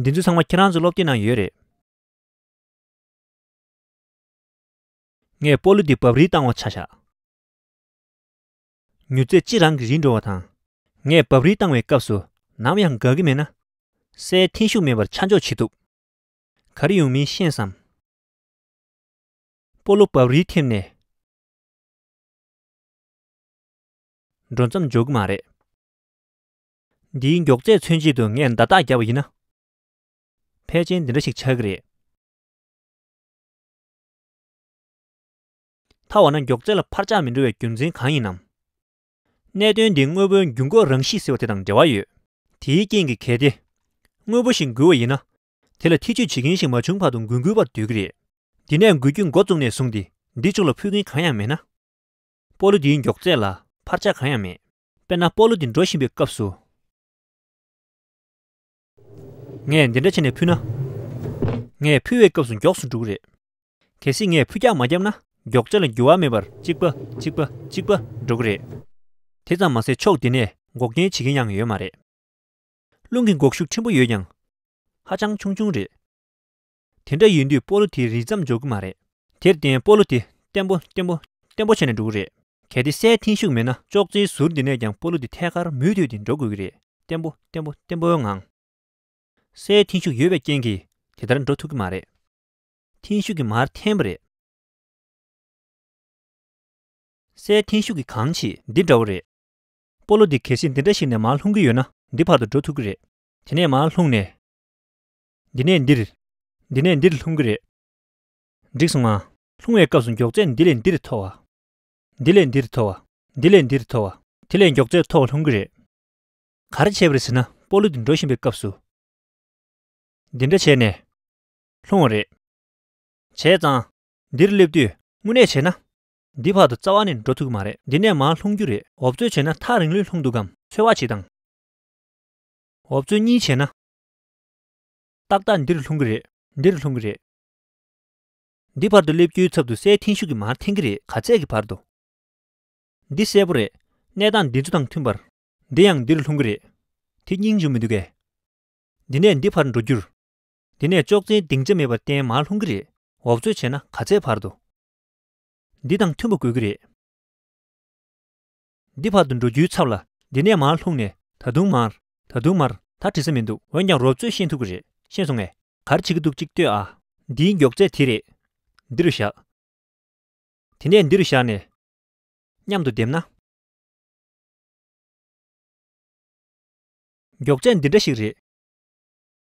འདི་ཚོ་ཚང་མ་ཁྱེད་རང་ཚོ་སློབ་དེབ་ནང་ཡོད་རེད། ངས་སྤོ་ལོ་འདི་བབས་རིལ་བཏང་བ་ཆ་བཞག་མྱུར་ཚད་ཅི་རང་གིས་རིལ་འགྲོ་བ་དང་། ངས་བབས་རིལ་བཏང་བའི་སྐབས་སུ་ནམ་ཡང་འགག་གི་མེད་ན། སའི་འཐེན་ཤུགས་མེད་པར་ཆ་འཇོག་བྱེད་ཐུབ། ག་རེ་ཡོང་མིན་ཤེས་སམ། སྤོ་ལོ་བབས་རིལ་ཐེབས་ནས། འགྲོ་མཚམས་འཇོག་གི་མ་རེད། འདིའི་མགྱོགས་ཚད་མཚོན་ཆེད་དུ་ངས་བརྡ་རྟགས་བརྒྱབ་པ་ཡིན་ན། ཕལ་ཆེར་འདི་འདྲ་ཞིག་ཆགས་ཀྱི་རེད། ད་འོ་ན་མགྱོགས་ཚད་ལ་འཕར་ཆག་མི་འགྲོ་བའི་རྒྱུ་མཚན་གང་ཡིན་ནམ། གནད་དོན་འདི་དངོས་པོའི་འགུལ་འགོག་རང་བཞིན་ཟེར་བ་དེ་དང་འབྲེལ་བ་ཡོད། དེའི་རྐྱེན་གྱིས་གལ་ཏེ། དངོས་པོ་ཞིག་འགུལ་བ་ཡིན་ན། དེ་ལ་ཐེ་བྱུས་བྱེད་མཁན་ཞིག་མ་བྱུང་བར་དུ་འགུལ་འགུལ་བར་སྡོད་ཀྱི་རེད། འདི་ནས་འགུལ་སྐྱོད་འགོ་བཙུགས་ནས་བཟུང་སྟེ་འདི་ཕྱོགས་ལ་འཕུར་མཁན་གང་ཡང་མེད་ན། སྤོ་ལོ་འདིའི་མགྱོགས་ཚད་ལ་འཕར་ཆག་གང་ཡང་མེད། དཔེར་ན་སྤོ་ལོ་འདི་འགྲོ་བཞིན་པའི་སྐབས་སུ། ངས་འདི་འདྲ་བྱས་ནས་འཕུར་ན། ངས་འཕུར་བའི་སྐབས་སུ་མགྱོགས་སུ་འགྲོ་གི་རེད། གལ་སྲིད་ངས་འཕུར་རྒྱག་མ་བརྒྱབ་ན་མགྱོགས་ཚད་ལ་འགྱུར་བ་མེད་པར་གཅིག་པ་གཅིག་པ་གཅིག་པ་འགྲོ་གི་རེད། དེ་ཙམ་མ་ཟད་ཕྱོགས་འདི་ནས་འགོག་རྐྱེན་བྱེད་མཁན་ཡང་ཡོད་མ་རེད། རླུང་གི་འགོག་ཤུགས་ཆེན་པོ་ཡོད་ཀྱང་། ཧ་ཅང་ཆུང་ཆུང་རེད། དེ་འདྲ་ཡིན་དུས་སྤོ་ལོ་དེ་རི་མཚམས་འཇོག་གི་མ་རེད། དེར་བརྟེན་སྤོ་ལོ་དེ་བརྟན་པོ་བརྟན་པོ་བརྟན་པོ་བྱས་ནས་འགྲོ་གི་རེད། གལ་ཏེ་སའི་འཐེན་ཤུགས་མེད་ན་ཅོག་ཙེའི་ཟུར་འདི་ནས་ཀྱང་སྤོ་ལོ་དེ་ཐད་ཀར་མུ་མཐུད་དེ་འགྲོ་དགོས་ཀྱི་རེད། བརྟན་པོ་བརྟན་པོ་བརྟན་པོའི་ངང་། སའི་འཐེན་ཤུགས་ཡོད་པའི་རྐྱེན་གྱིས་དེ་ལྟར་འགྲོ་ཐུབ་ཀྱི་མ་རེད། འཐེན་ཤུགས་ཀྱིས་མར་འཐེན་པ་རེད། སའི་འཐེན་ཤུགས་ཀྱིས་གང་བྱེད་འདི་འདྲ་བོ་རེད། སྤོ་ལོ་འདི་གལ་སྲིད་འདི་འདྲ་ཞིག་ནས་མར་ལྷུང་གི་ཡོད་ན་འདི་བར་དུ་འགྲོ་ཐུབ་ཀྱི་རེད། དེ་ནས་མར་ལྷུང་ནས། འདི་ནས་འདིར། འདི་ནས་འདིར་ལྷུང་གི་རེད། འགྲིག་སོང་ང་། ལྷུང་བའི་སྐབས་སུ་མགྱོགས་ཚད་འདི་ལས་འདིར་མཐོ་བ། འདི་ལས་འདིར་མཐོ་བ། འདི་ལས་འདིར་མཐོ་བ། དེ་ལས་མགྱོགས་ཚད་མཐོ་བ་ལྷུང་གི་རེད། ག་རེ་བྱས་པ་རེད་ཟེར་ན་སྤོ་ལོ་འདི་འགྲོ་བཞིན་པའི་སྐབས་སུ། འདི་འདྲ་བྱས་ནས། ལྷུང་བ་རེད། བྱས་ཙང་། འདིར་སླེབས་དུས་དངོས་གནས་བྱས་ན། འདི་བར་དུ་རྩ་བ་ནས་འགྲོ་ཐུབ་ཀྱི་མ་རེད། འདི་ནས་མར་ལྷུང་རྒྱུ་རེད། འོབ་ཚོད་བྱས་ན་ཐག་རིང་ལོས་ལྷུང་འདུག་གམ་ཚོད་དཔག་བྱེད་དང་། འོབ་ཚོད་གཉིས་བྱས་ན། ཏག་ཏག་འདིར་ལྷུང་གི་རེད། འདིར་ལྷུང་གི་རེད། འདི་བར་དུ་སླེབས་རྒྱུའི་ཚབ་ཏུ་སའི་འཐེན་ཤུགས་ཀྱིས་མར་འཐེན་གྱི་རེད། ག་ཚད་ཀྱི་བར་དུ། འདི་གསལ་པོ་རེད། གནས་སྟངས་འདི་ཚོ་དང་མཐུན་པར། འདི་ཡང་འདིར་ལྷུང་གི་རེད། དེ་སྙིང་རྗེ་མི་འདུག་གས། འདི་ནས་འདི་བར་འགྲོ་རྒྱུར། འདི་ནས་ཅོག་ཙེའི་སྡིངས་ཆ་མེད་པར་བརྟེན་མར་ལྷུང་གི་རེད། འོབ་ཚོད་བྱས་ན་ག་ཚད་བར་དུ། འདི་དང་མཐུན་པ་དགོས་ཀྱི་རེད། འདི་བར་དུ་འགྲོ་རྒྱུའི་ཚབ་ལ་འདི་ནས་མར་ལྷུང་ནས་ད་དུང་མར། ད་དུང་མར། ད་དྲི་ས་མི་འདུག་འོན་ཀྱང་རོབ་ཚོད་ཤེས་ཐུབ་ཀྱི་རེད། ཤེས་སོང་ངས། ག་རེ་བྱེད་ཀྱི་འདུག་ཅིག་ལྟོས་ཨ། འདིའི་མགྱོགས་ཚད་དེ་རེད། འདི་རུ་བཞག་དེ་ནས་འདི་རུ་བཞག་ནས། མཉམ་དུ་བསྡེབས་ན། མགྱོགས་ཚད་འདི་འདྲ་ཞིག་རེད།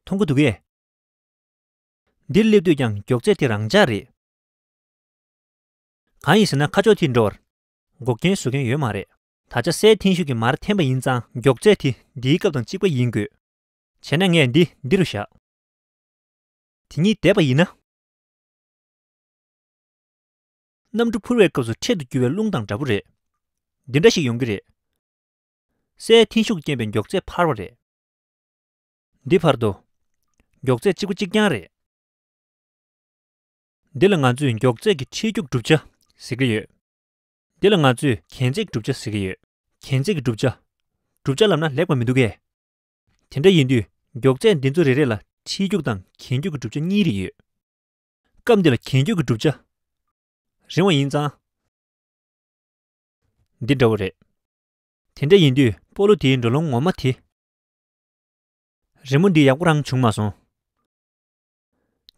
མཐོང་གི་འདུག་གས། འདིར་སླེབས་དུས་ཀྱང་མགྱོགས་ཚད་དེ་རང་འཇགས་རེད། གང་ཡིན་ཟེར་ན་ཁ་ཕྱོགས་དེར་འགྲོ་བར། འགོག་རྐྱེན་བཟོ་མཁན་ཡོད་མ་རེད། ད་ཆ་སའི་འཐེན་ཤུགས་ཀྱིས་མར་འཐེན་པ་ཡིན་ཙང་མགྱོགས་ཚད་དེ་འདིའི་སྐབས་དང་གཅིག་པ་ཡིན་དགོས། བྱས་ན་ངས་འདི་འདི་རུ་བཞག་དེ་གཉིས་བསྡེབས་པ་ཡིན་ན། གནམ་གྲུ་འཕུར་བའི་སྐབས་སུ་འཕྲེད་དུ་རྒྱུ་བའི་རླུང་དང་འདྲ་པོ་རེད། འདི་འདྲ་ཞིག་ཡོང་གི་རེད། སའི་འཐེན་ཤུགས་རྐྱེན་པས་མགྱོགས་ཚད་འཕར་བ་རེད། འདི་བར་དུ། མགྱོགས་ཚད་གཅིག་པ་གཅིག་རྐྱང་རེད། འདི་ལ་ང་ཚོས་མགྱོགས་ཚད་ཀྱི་འཕྲེད་རྒྱུག་གྲུབ་ཆ་ཟེར་གྱི་ཡོད། འདི་ལ་ང་ཚོས་གྱེན་ཚད་གྲུབ་ཆ་ཟེར་གྱི་ཡོད། གྱེན་ཚད་ཀྱི་གྲུབ་ཆ། གྲུབ་ཆ་ལབ་ན་ལེགས་པ་མི་འདུག་གས། དེ་འདྲ་ཡིན་དུས་མགྱོགས་ཚད་འདི་ཚོ་རེ་རེ་ལ་འཕྲེད་རྒྱུག་དང་གྱེན་རྒྱུག་གི་གྲུབ་ཆ་གཉིས་རེ་ཡོད། སྐབས་འདི་ལ་གྱེན་རྒྱུག་གི་གྲུབ་ཆ། རིང་བ་ཡིན་ཙང་། འདི་འདྲ་བོ་རེད། དེ་འདྲ་ཡིན་དུས་སྤོ་ལོ་དེའི་འགྲོ་ལོང་ངོ་མ་དེ། རི་མོ་འདི་ཡག་པོ་རང་བྱུང་མ་སོང་།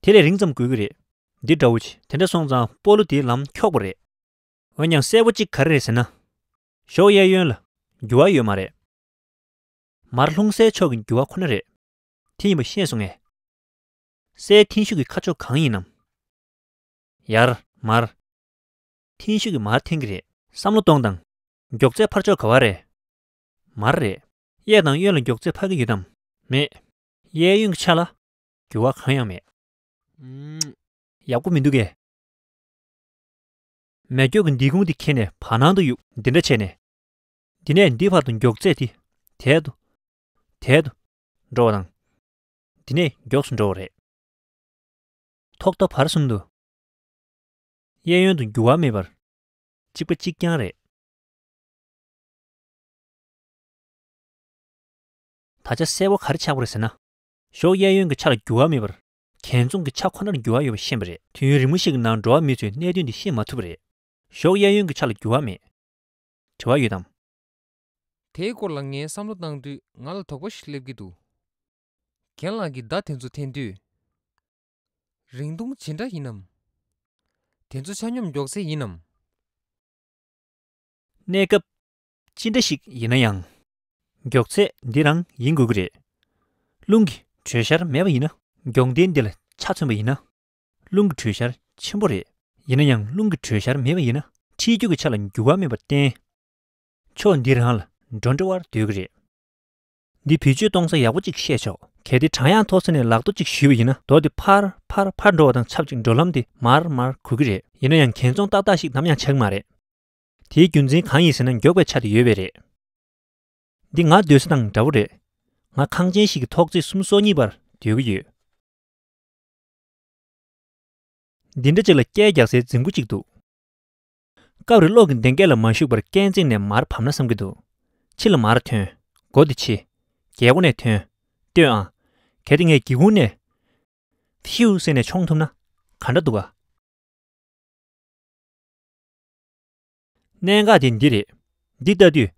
དེ་ལས་རིང་ཙམ་དགོས་ཀྱི་རེད། འདི་འདྲ་བོ་ཅིག་དེ་འདྲ་སོང་ཙང་སྤོ་ལོ་དེའི་ལམ་འཁྱོག་པ་རེད། འོན་ཀྱང་གསལ་པོ་གཅིག་ག་རེ་རེད་ཟེར་ན། གཞོགས་གཡས་གཡོན་ལ་འགྱུར་བ་ཡོད་མ་རེད། མར་ལྷུང་སའི་ཕྱོགས་ཀྱི་འགྱུར་བ་ཁོ་ན་རེད། དེ་ཡིན་པ་ཤེས་སོང་ངས། སའི་འཐེན་ཤུགས་ཀྱི་ཁ་ཕྱོགས་གང་ཡིན་ནམ། ཡར་མར། འཐེན་ཤུགས་ཀྱིས་མར་འཐེན་གྱི་རེད། བསམ་བློ་གཏོང་དང་། མགྱོགས་ཚད་འཕར་ཕྱོགས་ག་བ་རེད། མར་རེད། གཡས་དང་གཡོན་ལ་མགྱོགས་ཚད་འཕར་གྱི་ཡོད་དམ། མེད། གཡས་གཡོན་གྱི་ཆ་ལ། འགྱུར་བ་གང་ཡང་མེད། ཨུམ། ཡག་པོ་མི་འདུག་གས། མེ་སྒྱོགས་ཀྱི་མདེ་ཁུང་དེ་ཁྱེར་ནས་བར་སྣང་དུ་གཡུག་འདི་འདྲ་བྱས་ནས། འདི་ནས་འདི་བར་དུ་མགྱོགས་ཚད་དེ། དལ་དུ། དལ་དུ། འགྲོ་བ་དང་། འདི་ནས་མགྱོགས་སུ་འགྲོ་བ་རེད། ཐོག་མཐའ་བར་གསུམ་དུ། གཡས་གཡོན་དུ་འགྱུར་བ་མེད་པར། གཅིག་པ་གཅིག་རྐྱང་རེད། ད་ཆ་གསལ་པོ་ག་རེ་ཆགས་པ་རེད་ཟེར་ན། གཞོགས་གཡས་གཡོན་གྱི་ཆ་ལ་འགྱུར་བ་མེད་པར། གྱེན་འཛུགས་ཀྱི་ཆ་ཁོ་ནར་འགྱུར་བ་ཡོད་པ་ཤེས་པ་རེད། དུས་ཡུན་རིང་པོ་ཞིག་གི་ནང་འགྲོ་བ་མིའི་ཚོས་གནད་དོན་འདི་ཤེས་མ་ཐུབ་པ་རེད། གཞོགས་གཡས་གཡོན་གྱི་ཆ་ལ་འགྱུར་བ་མེད། དྲི་བ་ཡོད་དམ། དེའི་སྐོར་ལ་ངས་བསམ་བློ་བཏང་དུས་ང་ལ་དོགས་པ་ཞིག་སླེབས་ཀྱི་འདུག་རྒན་ལགས་ཀྱིས་མདའ་དེ་ཚོ་འཐེན་དུས། རིང་ཐུང་ཇི་འདྲ་ཡིན་ནམ། དེ་ཚོ་ཆ་སྙོམས་མགྱོགས་ཚད་ཡིན་ནམ། གནས་སྐབས་ཅི་འདྲ་ཞིག་ཡིན་ན་ཡང་། མགྱོགས་ཚད་འདི་རང་ཡིན་དགོས་ཀྱི་རེད། རླུང་གི་དྲོད་ཤར་མེད་པ་ཡིན་ན། མགྱོགས་ལྡན་འདི་ལ་ཆ་མཚོན་པ་ཡིན་ན། རླུང་གི་དྲོད་ཤར་ཆེན་པོ་རེད། ཡིན་ན་ཡང་རླུང་གི་དྲོད་ཤར་མེད་པ་ཡིན་ན། འཕྲེད་རྒྱུག་གི་ཆ་ལ་འགྱུར་བ་མེད་པར་བརྟེན། ཕྱོགས་འདི་རང་ལ་འགྲོ་འགྲོ་བར་སྡོད་ཀྱི་རེད། འདི་བེད་སྤྱོད་གཏོང་ས་ཡག་པོ་ཅིག་ཤེས་ཆོག་གལ་ཏེ་བྲང་གཡང་མཐོ་ས་ནས་ལག་རྡོ་ཅིག་གཞུས་པ་ཡིན་ན། རྡོ་དེ་ཕར་ཕར་ཕར་འགྲོ་བ་དང་ཆབས་ཅིག་འགྲོ་ལམ་དེ་མར་མར་འགུལ་གྱི་རེད། ཡིན་ན་ཡང་གྱེན་འཚོང་ཏག་ཏག་ཞིག་ནམ་ཡང་ཆགས་ཀྱི་མ་རེད། དེའི་རྒྱུ་མཚན་གང་ཡིན་ཟེར་ན། མགྱོགས་པའི་ཆ་དེ་ཡོད་པས་རེད། འདི་ང་སྡོད་ས་དང་འདྲ་བོ་རེད། ང་ཁང་ཆེན་ཞིག་གི་ཐོག་བརྩེགས་སུམ་ཅུ་སོ་གཉིས་བར་སྡོད་ཀྱི་ཡོད། འདི་འདྲ་ཅིག་ལ་སྐྱེལ་རྒྱག་སའི་རྫིང་བུ་ཅིག་འདུག་སྐབས་རེ་གློག་གི་གདེང་སྐྱེལ་ལ་མ་ཞུགས་པར་སྐས་འཛེགས་ནས་མར་བབས་ན་བསམ་གྱི་འདུག་ཕྱི་ལ་མར་ཐོན། སྒོ་འདི་ཕྱེ། རྒྱལ་སྒོ་ནས་ཐོན། ལྟོས་ཨང་། གལ་ཏེ་ངས་སྒེའུ་ཁུང་ནས་ཕིའུ་ཟེར་ནས་མཆོང་ཐུབ་ན་ག་འདྲ་འདུག་ག་གནད་འགག་དེ་འདི་རེད། འདི་ལྟ་དུས།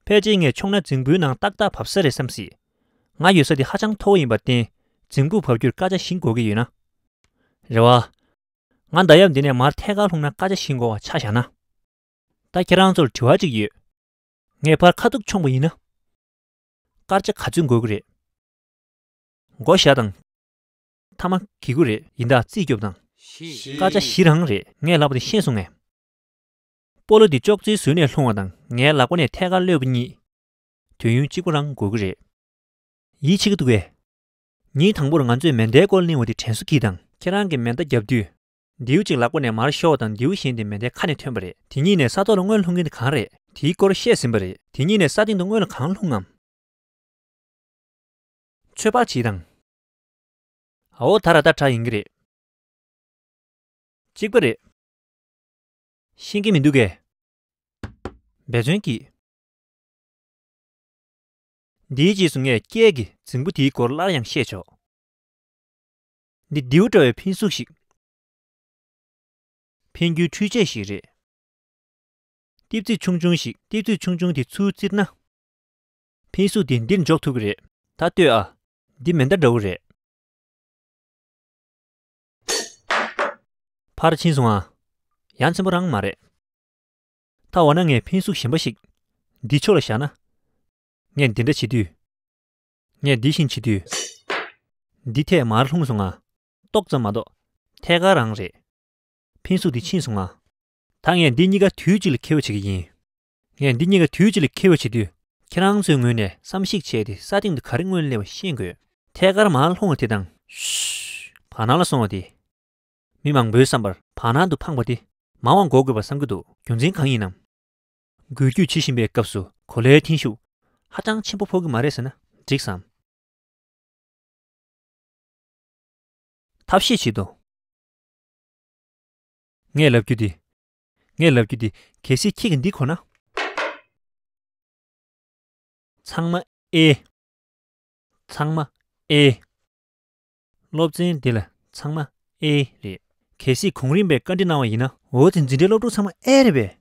ཕལ་ཆེར་ངས་མཆོངས་ན་རྫིང་བུའི་ནང་ཏག་ཏག་བབས་ས་རེད་བསམ་སྲིད། ང་ཡོད་ས་དེ་ཧ་ཅང་མཐོ་བོ་ཡིན་པར་བརྟེན། རྫིང་བུར་བབས་རྒྱུར་སྐད་ཆ་ཤེས་དགོས་ཀྱི་ཡོད་ན། རེད་བ། ང་མདའ་ཡབ་འདི་ནས་མར་ཐད་ཀར་ལྷུང་ན་སྐད་ཆ་ཤེས་དགོས་པ་ཆ་བཞག་ན། ད་ཁྱེད་རང་ཚོར་དྲི་བ་གཅིག་ཡོད། ངས་ཕར་ཁ་ཐུག་མཆོངས་པ་ཡིན་ན། སྐར་ཆ་ག་ཚོད་འགོར་གི་རེད། མགོ་བཞག་དང་། མཐའ་མ་གི་གུ་རེད། ཡིན་ད་རྩིས་རྒྱོབ་དང་། སྐར་ཆ་བཞི་རང་རེད། ངས་ལབ་པ་དེ་ཤེས་སོང་ངས། སྤོ་ལོ་འདི་ཅོག་ཙེའི་ཟུར་ནས་ལྷུང་བ་དང་ངའི་ལག་པ་ནས་ཐད་ཀར་གློད་པ་གཉིས། དུས་ཡུན་གཅིག་པ་རང་འགོར་གི་རེད། ཡིད་ཆེས་ཀྱི་འདུག་གས། ཉིན་དང་པོར་ང་ཚོས་མེ་མདའི་སྐོར་གླེང་བ་དེ་དྲན་གསོ་གྱིས་དང་། ཁྱེད་རང་གིས་མེ་མདའ་བརྒྱབ་དུས། མདེའུ་གཅིག་ལག་པ་ནས་མར་ཤོར་བ་དང་མདེའུ་གཞན་དེ་མེ་མདའི་ཁ་ནས་ཐོན་པ་རེད། དེ་གཉིས་ནས་ས་ཐོག་ལ་སྔོན་ལྷུང་མཁན་དེ་གང་རེད། དེའི་སྐོར་བཤད་ཟིན་པ་རེད། དེ་གཉིས་ནས་ས་སྟེང་དུ་སྔོན་ལ་གང་ལྷུང་ངམ། ཚོད་དཔག་བྱེད་དང་། ཨའོ་ད་ར་ད་དྲག་ཡིན་གྱི་རེད། གཅིག་པ་རེད། ཤེས་ཀྱི་མི་འདུག་གས། འབད་བརྩོན་གྱིས། འདིའི་རྗེས་སུ་ངས་སྐྱེས་ཀྱི་རྫིང་བུ་དེའི་སྐོར་སླར་ཡང་བཤད་ཆོག་འདི་མདེའུ་འདྲ་བའི་འཕེན་གཟུགས་ཤིག་འཕེན་རྒྱུའི་འཕྲུལ་ཆས་ཤིག་རེད། ལྟེབ་རྩེག་ཆུང་ཆུང་ཞིག་ལྟེབ་རྩེག་ཆུང་ཆུང་དེ་ཚུར་བཙིར་ན། འཕེན་གཟུགས་དེ་འདིར་འཇོག་ཐུབ་ཀྱི་རེད། ད་ལྟོས་ཨ། འདི་མེ་མདའ་འདྲ་བོ་རེད། ཕར་ཕྱིན་སོང་ཨ། ཡ་མཚན་པོ་རང་མ་རེད། ད་འོ་ན་ངས་འཕེན་གཟུགས་གཞན་པ་ཞིག་འདི་ཕྱོགས་ལ་བཞག་ན། ངས་འདི་འདྲ་བྱེད་དུས། ངས་འདི་བཞིན་བྱེད་དུས། འདི་ཐད་མར་ལྷུང་སོང་ང་། ཏོག་ཙམ་མ་གཏོགས། ཐད་ཀར་རང་རེད། འཕེན་གཟུགས་འདི་ཕྱིན་སོང་ང་། ད་ངས་འདི་གཉིས་ཀ་དུས་གཅིག་ལ་འཁྱེར་བ་བྱེད་ཀྱི་ཡིན། ངས་འདི་གཉིས་ཀ་དུས་གཅིག་ལ་འཁྱེར་བ་བྱེད་དུས། ཁྱེད་རང་ཚོའི་ངོས་ནས་བསམ་གཞིག་བྱས་ཏེ་ས་སྟེང་དུ་ག་རེ་སྔོན་སླེབས་པ་ཤེས་དགོས། ཐད་ཀར་མར་ལྷུང་བ་དེ་དང་། ཤུ། བར་སྣང་ལ་སོང་བ་དེ། མི་མང་པོའི་བསམ་པར་བར་སྣང་དུ་འཕངས་པ་དེ་མང་བ་འགོག་དགོས་པ་བསམ་གྱི་འདུག་རྒྱུ་མཚན་གང་ཡིན་ནམ། འགུལ་སྐྱོད་བྱེད་བཞིན་པའི་སྐབས་སུ་གོ་ལའི་འཐེན་ཤུགས་ཧ་ཅང་ཆེན་པོ་ཕོག་གི་མ་རེད་ཟེར་ན་འགྲིག་སམ། ཐབས་ཤེས་བྱེད་དོ། ངས་ལབ་རྒྱུ་འདི། ངས་ལབ་རྒྱུ་འདི་གལ་སྲིད་ཁྱེད་ཀྱིས་འདི་གོ་ན། ཚང་མ་ཨེ། ཚང་མ་ཨེ། སློབ་ཚན་འདི་ལ་ཚང་མ་ཨེ་རེད། གལ་སྲིད་གོང་རིམ་པས་བཀའ་འདྲི་གནང་བ་ཡིན་ན། འོ་ཙི་འཛིན་གྲྭའི་སློབ་ཕྲུག་ཚང་མ་ཨེ་རེད་པས།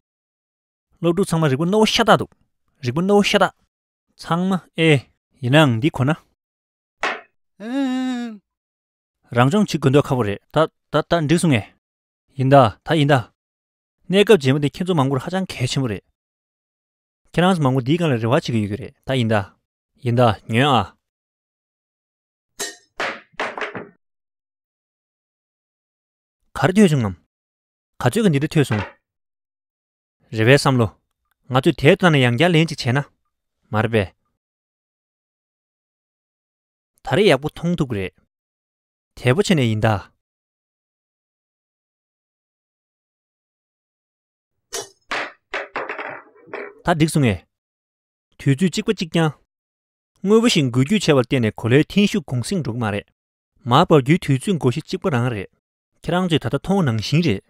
སློབ་ཕྲུག་ཚང་མ་རིག་པ་རྣོ་བོ་ཤ་སྟག་འདུག་རིག་པ་རྣོ་བོ་ཤ་སྟག་ཚང་མ་ཨེ། ཡིན་ནའང་འདི་གོ་ན། ཨེ། རང་སྦྱོང་བྱེད་དགོས་འདོད་ཁ་པོ་རེད། ད་ད་ད་འགྲིག་སོང་ངས། ཡིན་ད་ད་ཡིན་ད། གནས་སྐབས་རྗེས་མ་འདི་ཁྱེད་ཚོ་མང་པོར་ཧ་ཅང་གལ་ཆེན་པོ་རེད། ཁྱེད་རང་ཚོ་མང་པོ་འདིའི་སྒང་ལ་རེ་བ་བྱེད་ཀྱི་ཡོད་ཀྱི་རེད། ད་ཡིན་ད། ཡིན་ད་ཉོན་ཨ། ག་རེ་ཐོས་བྱུང་ངམ། ག་ཚོད་ཀྱི་འདི་འདྲ་ཐོས་སོང་། རེ་བའི་བསམ་བློ། ང་ཚོས་དེའི་ཐོག་ནས་ཡང་བསྐྱར་ལན་ཅིག་བྱས་ན། མ་རེད་པས། ད་རེས་ཡག་པོ་མཐོང་ཐུབ་ཀྱི་རེད། དལ་པོ་བྱས་ནས་ཡིན་ད། ད་འགྲིག་སོང་ངས། དུས་ཚོད་གཅིག་པ་གཅིག་རྐྱང་། དངོས་པོ་ཞིག་འགུལ་སྐྱོད་བྱས་པར་བརྟེན་ནས་གོ་ལའི་འཐེན་ཤུགས་གུང་སེང་འགྲོ་གི་མ་རེད། མར་བབས་རྒྱུའི་དུས་ཚོད་འགོར་གཞི་གཅིག་པ་རང་རེད། ཁྱེད་རང་ཚོས་ད་ལྟ་མཐོང་བ་ནང་བཞིན་རེད།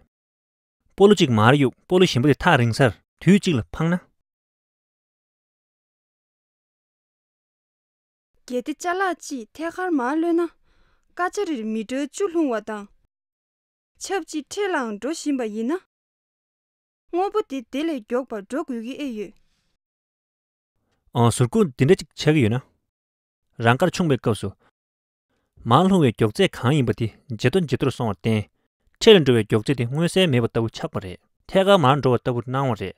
སྤོ་ལོ་གཅིག་མར་གཡུག་སྤོ་ལོ་གཞན་པ་དེ་ཐག་རིང་སར་དུས་གཅིག་ལ་འཕངས་ན། གལ་ཏེ་ཅ་ལག་ཅིག་ཐད་ཀར་མར་གློད་ན། སྐར་ཆ་རེར་མི་ཊར་བཅུ་ལྷུང་བ་དང་། ཆབས་ཅིག་འཕྲེད་ལའང་འགྲོ་བཞིན་པ་ཡིན་ན། དངོས་པོ་དེ་དེ་ལས་མགྱོགས་པར་འགྲོ་དགོས་ཀྱི་ཨེ་ཡོད། ཨང་། ཟུར་ཁུག་འདི་འདྲ་ཅིག་ཆགས་ཀྱི་ཡོད་ན། རང་དགར་མཆོངས་པའི་སྐབས་སུ། མར་ལྷུང་བའི་མགྱོགས་ཚད་གང་ཡིན་པ་དེ་ཇེ་མཐོ་ཇེ་མཐོར་སོང་བར་བརྟེན། འཕྲེད་ལ་འགྲོ་བའི་མགྱོགས་ཚད་དེ་མངོན་གསལ་མེད་པ་ལྟ་བུ་ཆགས་པ་རེད། ཐད་ཀར་མར་འགྲོ་བ་ལྟ་བུར་སྣང་བ་རེད།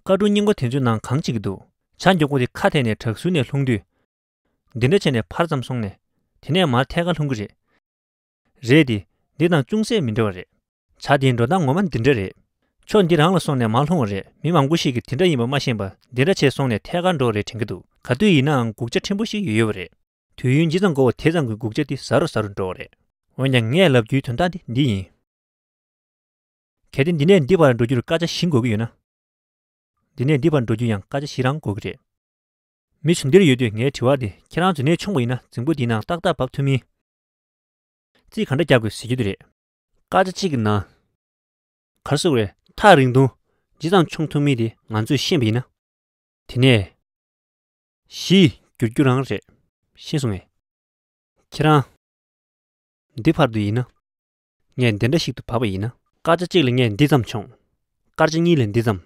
ཀ་གྲུ་རྙིང་པ་དེ་ཚོའི་ནང་གང་བྱེད་ཀྱི་འདུག་བྱ་མགྱོགས་པོ་དེ་ཁ་ཐད་ནས་བྲག་ཟུར་ནས་ལྷུང་དུས། འདི་འདྲ་བྱས་ནས་ཕར་ཙམ་སོང་ནས། དེ་ནས་མར་ཐད་ཀར་ལྷུང་གི་རེད། རེད་དེ། འདི་དང་ཅུང་ཟད་མི་འདྲ་བ་རེད། བྱ་དེའི་འགྲོ་སྟངས་ངོ་མ་འདི་འདྲ་རེད། ཕྱོགས་འདི་རང་ལ་སོང་ནས་མར་ལྷུང་བ་རེད། མི་མང་པོ་ཞིག་གིས་དེ་འདྲ་ཡིན་པ་མ་ཤེས་པར་འདི་འདྲ་བྱས་སོང་ནས་ཐད་ཀར་འགྲོ་བ་རེད་དྲན་གྱི་འདུག་ག་དུས་ཡིན་ནའང་སྒུག་ཆ་ཕྲན་བུ་ཞིག་ཡོད་ཡོད་པ་རེད། དུས་ཡུན་ཇི་ཙམ་འགོར་བ་དེ་ཙམ་གྱིས་སྒུག་ཆ་དེ་ཟ་རུ་ཟ་རུ་འགྲོ་བ་རེད། འོན་ཀྱང་ངས་ལབ་རྒྱུའི་དོན་དག་དེ་འདི་ཡིན། གལ་ཏེ་འདི་ནས་འདི་བར་འགྲོ་རྒྱུར་སྐར་ཆ་བཞི་འགོར་གྱི་ཡོད་ན། འདི་ནས་འདི་བར་འགྲོ་རྒྱུ་ཡང་སྐར་ཆ་བཞི་རང་འགོར་གྱི་རེད། མི་ཚོ་འདིར་ཡོད་དུས་ངའི་དྲི་བ་དེ་ཁྱེད་རང་ཚོ་ནས་མཆོངས་པ་ཡིན་ན་རྫིང་བུ་འདིའི་ནང་ཏག་ཏག་བབས་ཐུབ་མིན། རྩིས་ག་འདྲ་རྒྱག་དགོས་ཟེར་རྒྱུ་དེ་རེད། སྐར་ཆ་གཅིག་གི་ནང་། ག་རེ་ཟེར་དགོས་རེད། ཐག་རིང་ཐུང་ཇི་ཙམ་མཆོང་ཐུབ་མིན་དེ་ང་ཚོས་ཤེས་པ་ཡིན་ན། དེ་ནས་བཞི་བསྒྱུར་རྒྱུ་རང་རེད། ཤེས་སོང་ངས། ཁྱེད་རང་འདི་བར་དུ་ཡིན་ན། ངས་འདི་འདྲ་ཞིག་ཏུ་བབས་པ་ཡིན་ན། སྐར་ཆ་གཅིག་ལ་ངས་འདི་ཙམ་མཆོང་། སྐར་ཆ་གཉིས་ལ་འདི་ཙམ།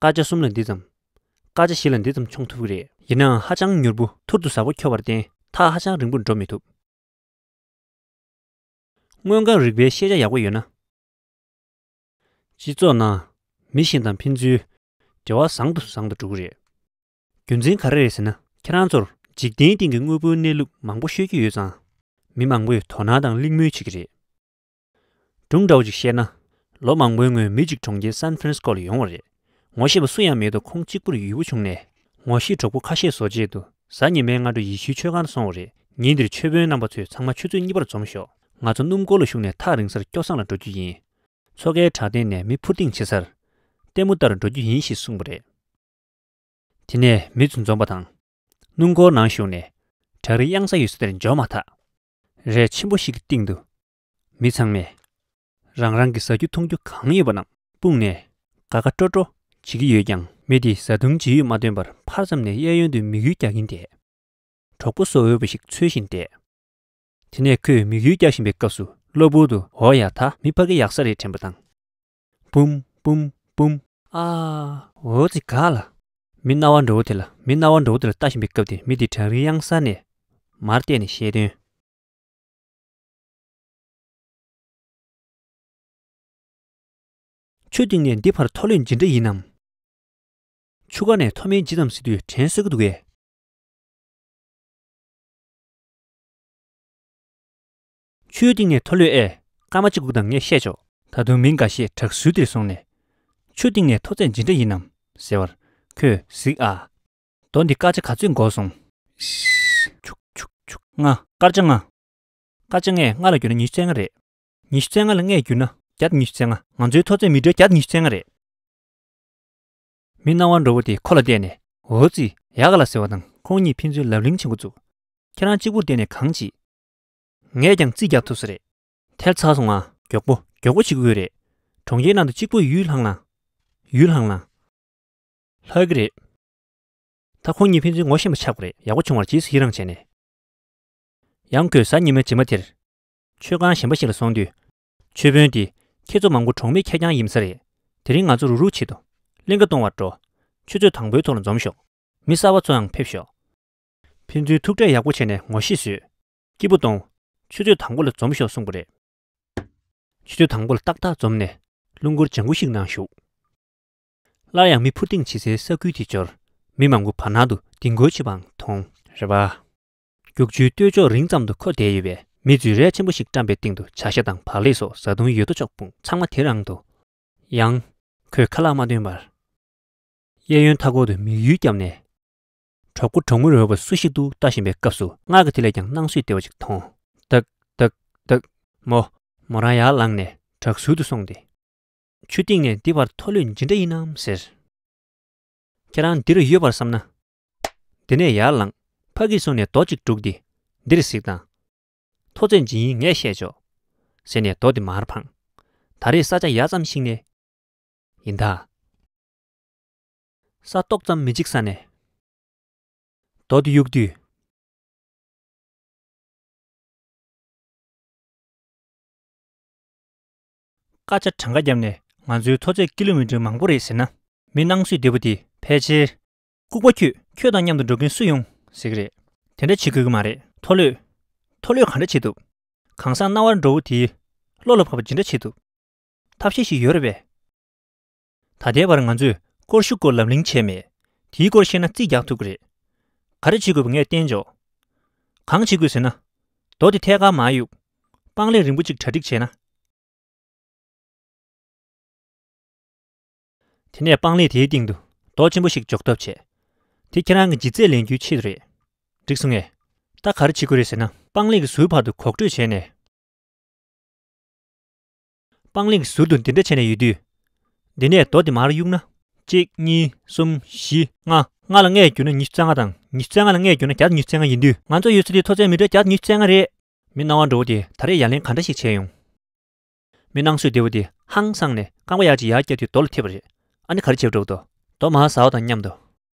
སྐར་ཆ་གསུམ་ལ་འདི་ཙམ། སྐར་ཆ་བཞི་ལ་འདི་ཙམ་མཆོང་ཐུབ་ཀྱི་རེད། ཡིན་ནའང་ཧ་ཅང་མྱུར་པོ་ཐུར་དུ་ཟ་ཕོ་འཁྱོར་བར་བརྟེན་ཐག་ཧ་ཅང་རིང་པོར་འགྲོ་མི་ཐུབ། དངོས་ཁམས་རིག་པའི་ཤེས་བྱ་ཡག་པོ་ཡོད་ན། སྤྱི་ཚོགས་ནང་མི་གཞན་དང་ཕན་ཚུན་འབྲེལ་བ་བཟང་དུ་བཟང་དུ་འགྲོ་གི་རེད། རྒྱུ་མཚན་ག་རེ་རེད་ཟེར་ན། ཁྱེད་རང་ཚོར་འཇིག་རྟེན་སྟེང་གི་དངོས་པོའི་གནས་ལུགས་མང་པོ་ཤོད་ཀྱི་ཡོད་ཙང་། མི་མང་པོས་དོ་སྣང་དང་གླེང་མོལ་བྱེད་ཀྱི་རེད། སྒྲུང་འདྲ་བོ་ཅིག་བཤད་ན། ལོ་མང་པོའི་སྔོན་མི་གཅིག་གྲོང་ཁྱེར་སན་ཧྥ་རན་སི་ཀོ་ལ་ཡོང་བ་རེད། ངོ་ཤེས་པ་སུ་ཡང་མེད་དུ་ཁོང་གཅིག་པུར་ཡུལ་པོ་བྱུང་ནས། ངོ་ཤེས་གྲོགས་པོ་ཁ་ཤས་བཟོ་ཆེད་དུ་གཟའ་ཉི་མའི་སྔ་དྲོ་ཡེ་ཤུའི་མཆོད་ཁང་དུ་སོང་བ་རེད། ཉིན་དེར་མཆོད་དཔོན་རྣམ་པ་ཚོས་ཚང་མ་ཆུ་ཚོད་གཉིས་པར་འཛོམས་ཤོག་ང་ཚོ་སྣུམ་འཁོར་ལ་ཞུགས་ནས་ཐག་རིང་སར་སྐྱོ་སངས་ལ་འགྲོ་རྒྱུ་ཡིན། མཚོ་ཁའི་བྲག་སྟེང་ནས་མི་འཕུར་ལྡིང་བྱེད་སར་ལྟད་མོ་ལྟར་འགྲོ་རྒྱུ་ཡིན་ཞེས་གསུངས་པ་རེད། དེ་ནས་མི་ཚོ་འཛོམས་པ་དང་། སྣུམ་འཁོར་ནང་ཞུགས་ནས་བྲག་རི་གཡང་ས་ཡོད་ས་དེར་འབྱོར་མ་ཐག་རས་ཆེན་པོ་ཞིག་གི་སྟེང་དུ། མི་ཚང་མས་རང་རང་གི་ཟ་རྒྱུ་འཐུང་རྒྱུ་གང་ཡོད་པ་རྣམས་སྤུངས་ནས་དགའ་དགའ་སྤྲོ་སྤྲོ་བྱེད་ཀྱི་ཡོད་ཀྱང་། མི་དེས་བཟའ་བཏུང་ཇི་ཡོད་མ་འདོན་པར་ཕར་ཙམ་ནས་གཡས་གཡོན་དུ་མིག་ཡུལ་རྒྱག་གིན་བསྡད། གྲོགས་པོ་བཟོ་འོས་པ་ཞིག་འཚོལ་བཞིན་བསྡད། དེ་ནས་ཁོས་མིག་ཡུལ་རྒྱག་བཞིན་པའི་སྐབས་སུ་གློ་བུར་དུ་འོ་ཡ་ད་མི་ཕ་གི་ཡག་ས་རེད་དྲན་པ་དང་། བུམ་བུམ་བུམ། ཨ། འོ་ཙི་ག་ལ། མི་རྣ་བ་འགྲོ་བོ་དེ་ལ་མི་རྣ་བ་འགྲོ་བོ་དེ་ལ་ལྟ་བཞིན་པའི་སྐབས་དེར་མི་དེ་བྲག་རིའི་གཡང་ས་ནས་མར་བལྟས་ནས་བཤད་དོན། ཆུ་གཏིང་ནས་འདི་བར་མཐོ་ལོས་ཇི་འདྲ་ཡིན་ནམ། ཆུ་ཁ་ནས་མཐོ་དམན་ཇི་ཙམ་ཟེར་དུས་དྲན་གསོ་གི་འདུག་གས། ཆུའི་གཏིང་ནས་མཐོ་ལོས་ཨེ། སྐར་མ་གཅིག་སྒུག་དང་ངས་བཤད་ཆོག་ད་དུང་མི་འགའ་ཤས་བྲག་ཟུར་དེར་སོང་ནས། ཆུ་གཏིང་ནས་མཐོ་ཚད་ཇི་འདྲ་ཡིན་ནམ་ཟེར་བར་ཁོས་གཟིགས་ཨ། རྡོ་འདི་སྐར་ཆ་ག་ཚོད་འགོར་སོང་། ཆུག་ཆུག་ཆུག་ལྔ། སྐར་ཆ་ལྔ། སྐར་ཆ་ལྔས་ལྔ་ལ་བསྒྱུར་ན་ཉི་ཤུ་རྩ་ལྔ་རེད། ཉི་ཤུ་རྩ་ལྔ་ལ་ལྔས་བསྒྱུར་ན་བརྒྱ་དང་ཉི་ཤུ་རྩ་ལྔ། ང་ཚོའི་མཐོ་ཚད་མི་ཊར་བརྒྱ་དང་ཉི་ཤུ་རྩ་ལྔ་རེད། མི་སྣང་བ་འགྲོ་བོ་དེས་ཁོ་ལ་བལྟས་ནས། འོ་ཙི། ཡག་ག་ལ་ཟེར་བ་དང་ཁོང་གཉིས་ཕན་ཚུན་ལབ་གླེང་བྱེད་འགོ་བཙུགས། ཁྱེད་རང་གཅིག་པུར་བསྡད་ནས་གང་བྱེད། ངས་ཀྱང་རྩིས་རྒྱག་ཐུབ་ས་རེད། ཐལ་ཚར་སོང་ང་། མགྱོགས་པོ་མགྱོགས་པོ་བྱེད་དགོས་རེད། གྲོང་ཁྱེར་ནང་དུ་གཅིག་པུ་ཡུལ་ལྷང་ལྷང་། ཡུལ་ལྷང་ལྷང་། ལྷག་གི་རེད། ད་ཁོང་གཉིས་ཕན་ཚུན་ངོ་ཤེས་པ་ཆགས་པ་རེད། ཡག་པོ་བྱུང་བར་རྗེས་སུ་ཡི་རང་བྱས་ནས། ཡང་ཁོས་གཟའ་ཉི་མའི་རྗེས་མ་དེར། མཆོད་ཁང་གཞན་པ་ཞིག་ལ་སོང་དུས། མཆོད་དཔོན་དེས་ཁྱེད་ཚོ་མང་པོ་གྲོགས་མེད་ཁེར་རྐྱང་ཡིན་ས་རེད། དེ་རིང་ང་ཚོ་རུག་རུག་བྱེད་དོ། གླིང་ག་གཏོང་བར་འགྲོ། ཆུ་ཚོད་དང་པོའི་ཐོག་ལ་འཛོམས་ཤོག་མི་གསར་པ་ཚོའང་ཕེབས་ཤོག་ཕན་ཚུན་ཐུག་འཕྲད་ཡག་པོ་བྱས་ནས་ངོ་ཤེས་བཟོས། སྐྱིད་པོ་གཏོང་། ཆུ་ཚོད་དང་པོ་ལ་འཛོམས་ཤོག་གསུངས་པ་རེད། ཆུ་ཚོད་དང་པོ་ལ་ཏག་ཏག་འཛོམས་ནས་རླུང་འཁོར་ལྗང་གུ་ཞིག་ནང་ཞུགས། སླར་ཡང་མི་འཕུར་ལྡིང་བྱེད་སའི་ས་ཁུལ་དེ་འབྱོར། མི་མང་པོ་བར་སྣང་དུ་ལྡིང་སྐོར་བྱེད་པའང་མཐོང་། རེད་པ། རྒྱུག་ཆུའི་སྟོད་ཕྱོགས་རིང་ཙམ་དུ་འཁོར་བསྡད་ཡོད་པས་མི་ཚོས་རས་ཆེན་པོ་ཞིག་བཀྲམ་པའི་སྟེང་དུ་བྱ་ཤ་དང་བག་ལེབ་སོགས་བཟའ་བཏུང་ཡོད་དོ་ཅོག་སྤུངས། ཚང་མ་དེ་རང་དུ། ཡང་། ཁོས་ཁ་ལག་མ་འདོན་པར། གཡས་གཡོན་མཐའ་འཁོར་དུ་མིག་ཡུལ་བརྒྱབ་ནས། གྲོགས་པོ་གྲོགས་མོ་རོལ་བ་སུ་ཞིག་འདུག་ལྟ་བཞིན་པའི་སྐབས་སུ་སྔར་གྱི་དེ་ལས་ཀྱང་སྣང་སྲིད་བདེ་བ་ཞིག་མཐོང་། ཏག་ཏག་ཏག་མོ། མོ་རང་ཡར་ལངས་ནས་བྲག་ཟུར་དུ་སོང་སྟེ། ཆུ་གཏིང་ནས་འདི་བར་མཐོ་ལོས་ཇི་འདྲ་ཡིན་ནམ་ཟེར། ཁྱེད་རང་འདིར་ཡོད་པར་བསམ་ན། འདི་ནས་ཡར་ལངས། ཕ་གིར་སོང་ནས་རྡོ་གཅིག་སྒྲུག་སྟེ། འདིར་གཟིགས་དང་། མཐོ་ཚད་ཇི་ཡིན་ངས་བཤད་ཆོག་ཟེར་ནས་རྡོ་དེ་མར་འཕངས། ད་རེས་ས་ཆ་ཡར་ཙམ་ཞིག་ནས། ཡིན་ད། ས་ཏོག་ཙམ་མི་འཇིག་ས་ནས། རྡོ་དེ་གཡུག་དུས། སྐར་ཆ་གྲངས་ཀ་བརྒྱབ་ནས་ང་ཚོའི་མཐོ་ཚད་ཀི་ལོ་མི་ཊར་མང་པོ་རེད་ཟེར་ན། མི་སྣང་སྲིད་བདེ་པོ་དེ་ཕལ་ཆེར། ལྐུགས་པ་ཁྱོད། ཁྱོད་དང་མཉམ་དུ་འགྲོ་མཁན་སུ་ཡོང་ཟེར་གི་རེད། དེ་འདྲ་བྱེད་དགོས་ཀྱི་མ་རེད། མཐོ་ལོས། མཐོ་ལོས་ག་འདྲ་བྱེད་ཐུབ། གང་ཟག་སྣང་བར་འགྲོ་བོ་དེའི་བློ་ལ་བབས་པ་ཇི་འདྲ་བྱེད་ཐུབ། ཐབས་ཤེས་ཤིག་ཡོད་རེད་པས། ད་ལྟའི་བར་ང་ཚོས་སྐོར་ཞུ་སྐོར་ལབ་གླེང་བྱས་མེད། དེའི་སྐོར་བཤད་ན་རྩིས་རྒྱག་ཐུབ་ཀྱི་རེད། ག་རེ་བྱེད་དགོས་པ་ངས་བསྟན་ཆོག་གང་བྱེད་དགོས་ཟེར་ན། རྡོ་དེ་ཐད་ཀར་མར་གཡུག་སྤང་ལེབ་རིང་པོ་གཅིག་གྲ་སྒྲིག་བྱས་ན། དེ་ནས་སྤང་ལེབ་དེའི་སྟེང་དུ་རྡོ་ཆེན་པོ་ཞིག་འཇོག་ཐབས་བྱས། དེ་ཁྱེད་རང་གི་ལྗིད་ཚད་ལེན་རྒྱུའི་ཆེད་དུ་རེད། འགྲིག་སོང་ངས། ད་ག་རེ་བྱེད་དགོས་རེད་ཟེར་ན། སྤང་ལེབ་ཀྱི་ཟུར་བར་དུ་གོག་འགྲོས་བྱས་ནས། སྤང་ལེབ་ཀྱི་ཟུར་དུ་འདི་འདྲ་བྱས་ནས་ཡོད་དུས། འདི་ནས་རྡོ་འདི་མར་གཡུགས་ན། གཅིག་གཉིས། གསུམ། བཞི། ལྔ། ལྔ་ལ་ལྔས་བསྒྱུར་ན་ཉི་ཤུ་རྩ་ལྔ་དང་། ཉི་ཤུ་རྩ་ལྔ་ལ་ལྔས་བསྒྱུར་ན་བརྒྱ་དང་ཉི་ཤུ་རྩ་ལྔ་ཡིན་དུས། ང་ཚོ་ཡོད་ས་དེའི་མཐོ་ཚད་མི་ཊར་བརྒྱ་དང་ཉི་ཤུ་རྩ་ལྔ་རེད། མི་སྣང་བ་འགྲོ་བོ་དེ་ད་རེས་ཡ་ལན་ག་འདྲ་ཞིག་བྱས་ཡོང་། མི་སྣང་གསོས་བདེ་བོ་དེ་ཧང་སངས་ནས་རྐང་པ་ཡར་གཅིག་ཡར་བརྐྱངས་དུས་རྡོ་ལ་ཐེབས་པ་རེད། ཨ་ནི་ག་རེ་བྱེད་འགྲོ་འདུག་རྡོ་མར་ཟག་པ་དང་མཉམ་དུ།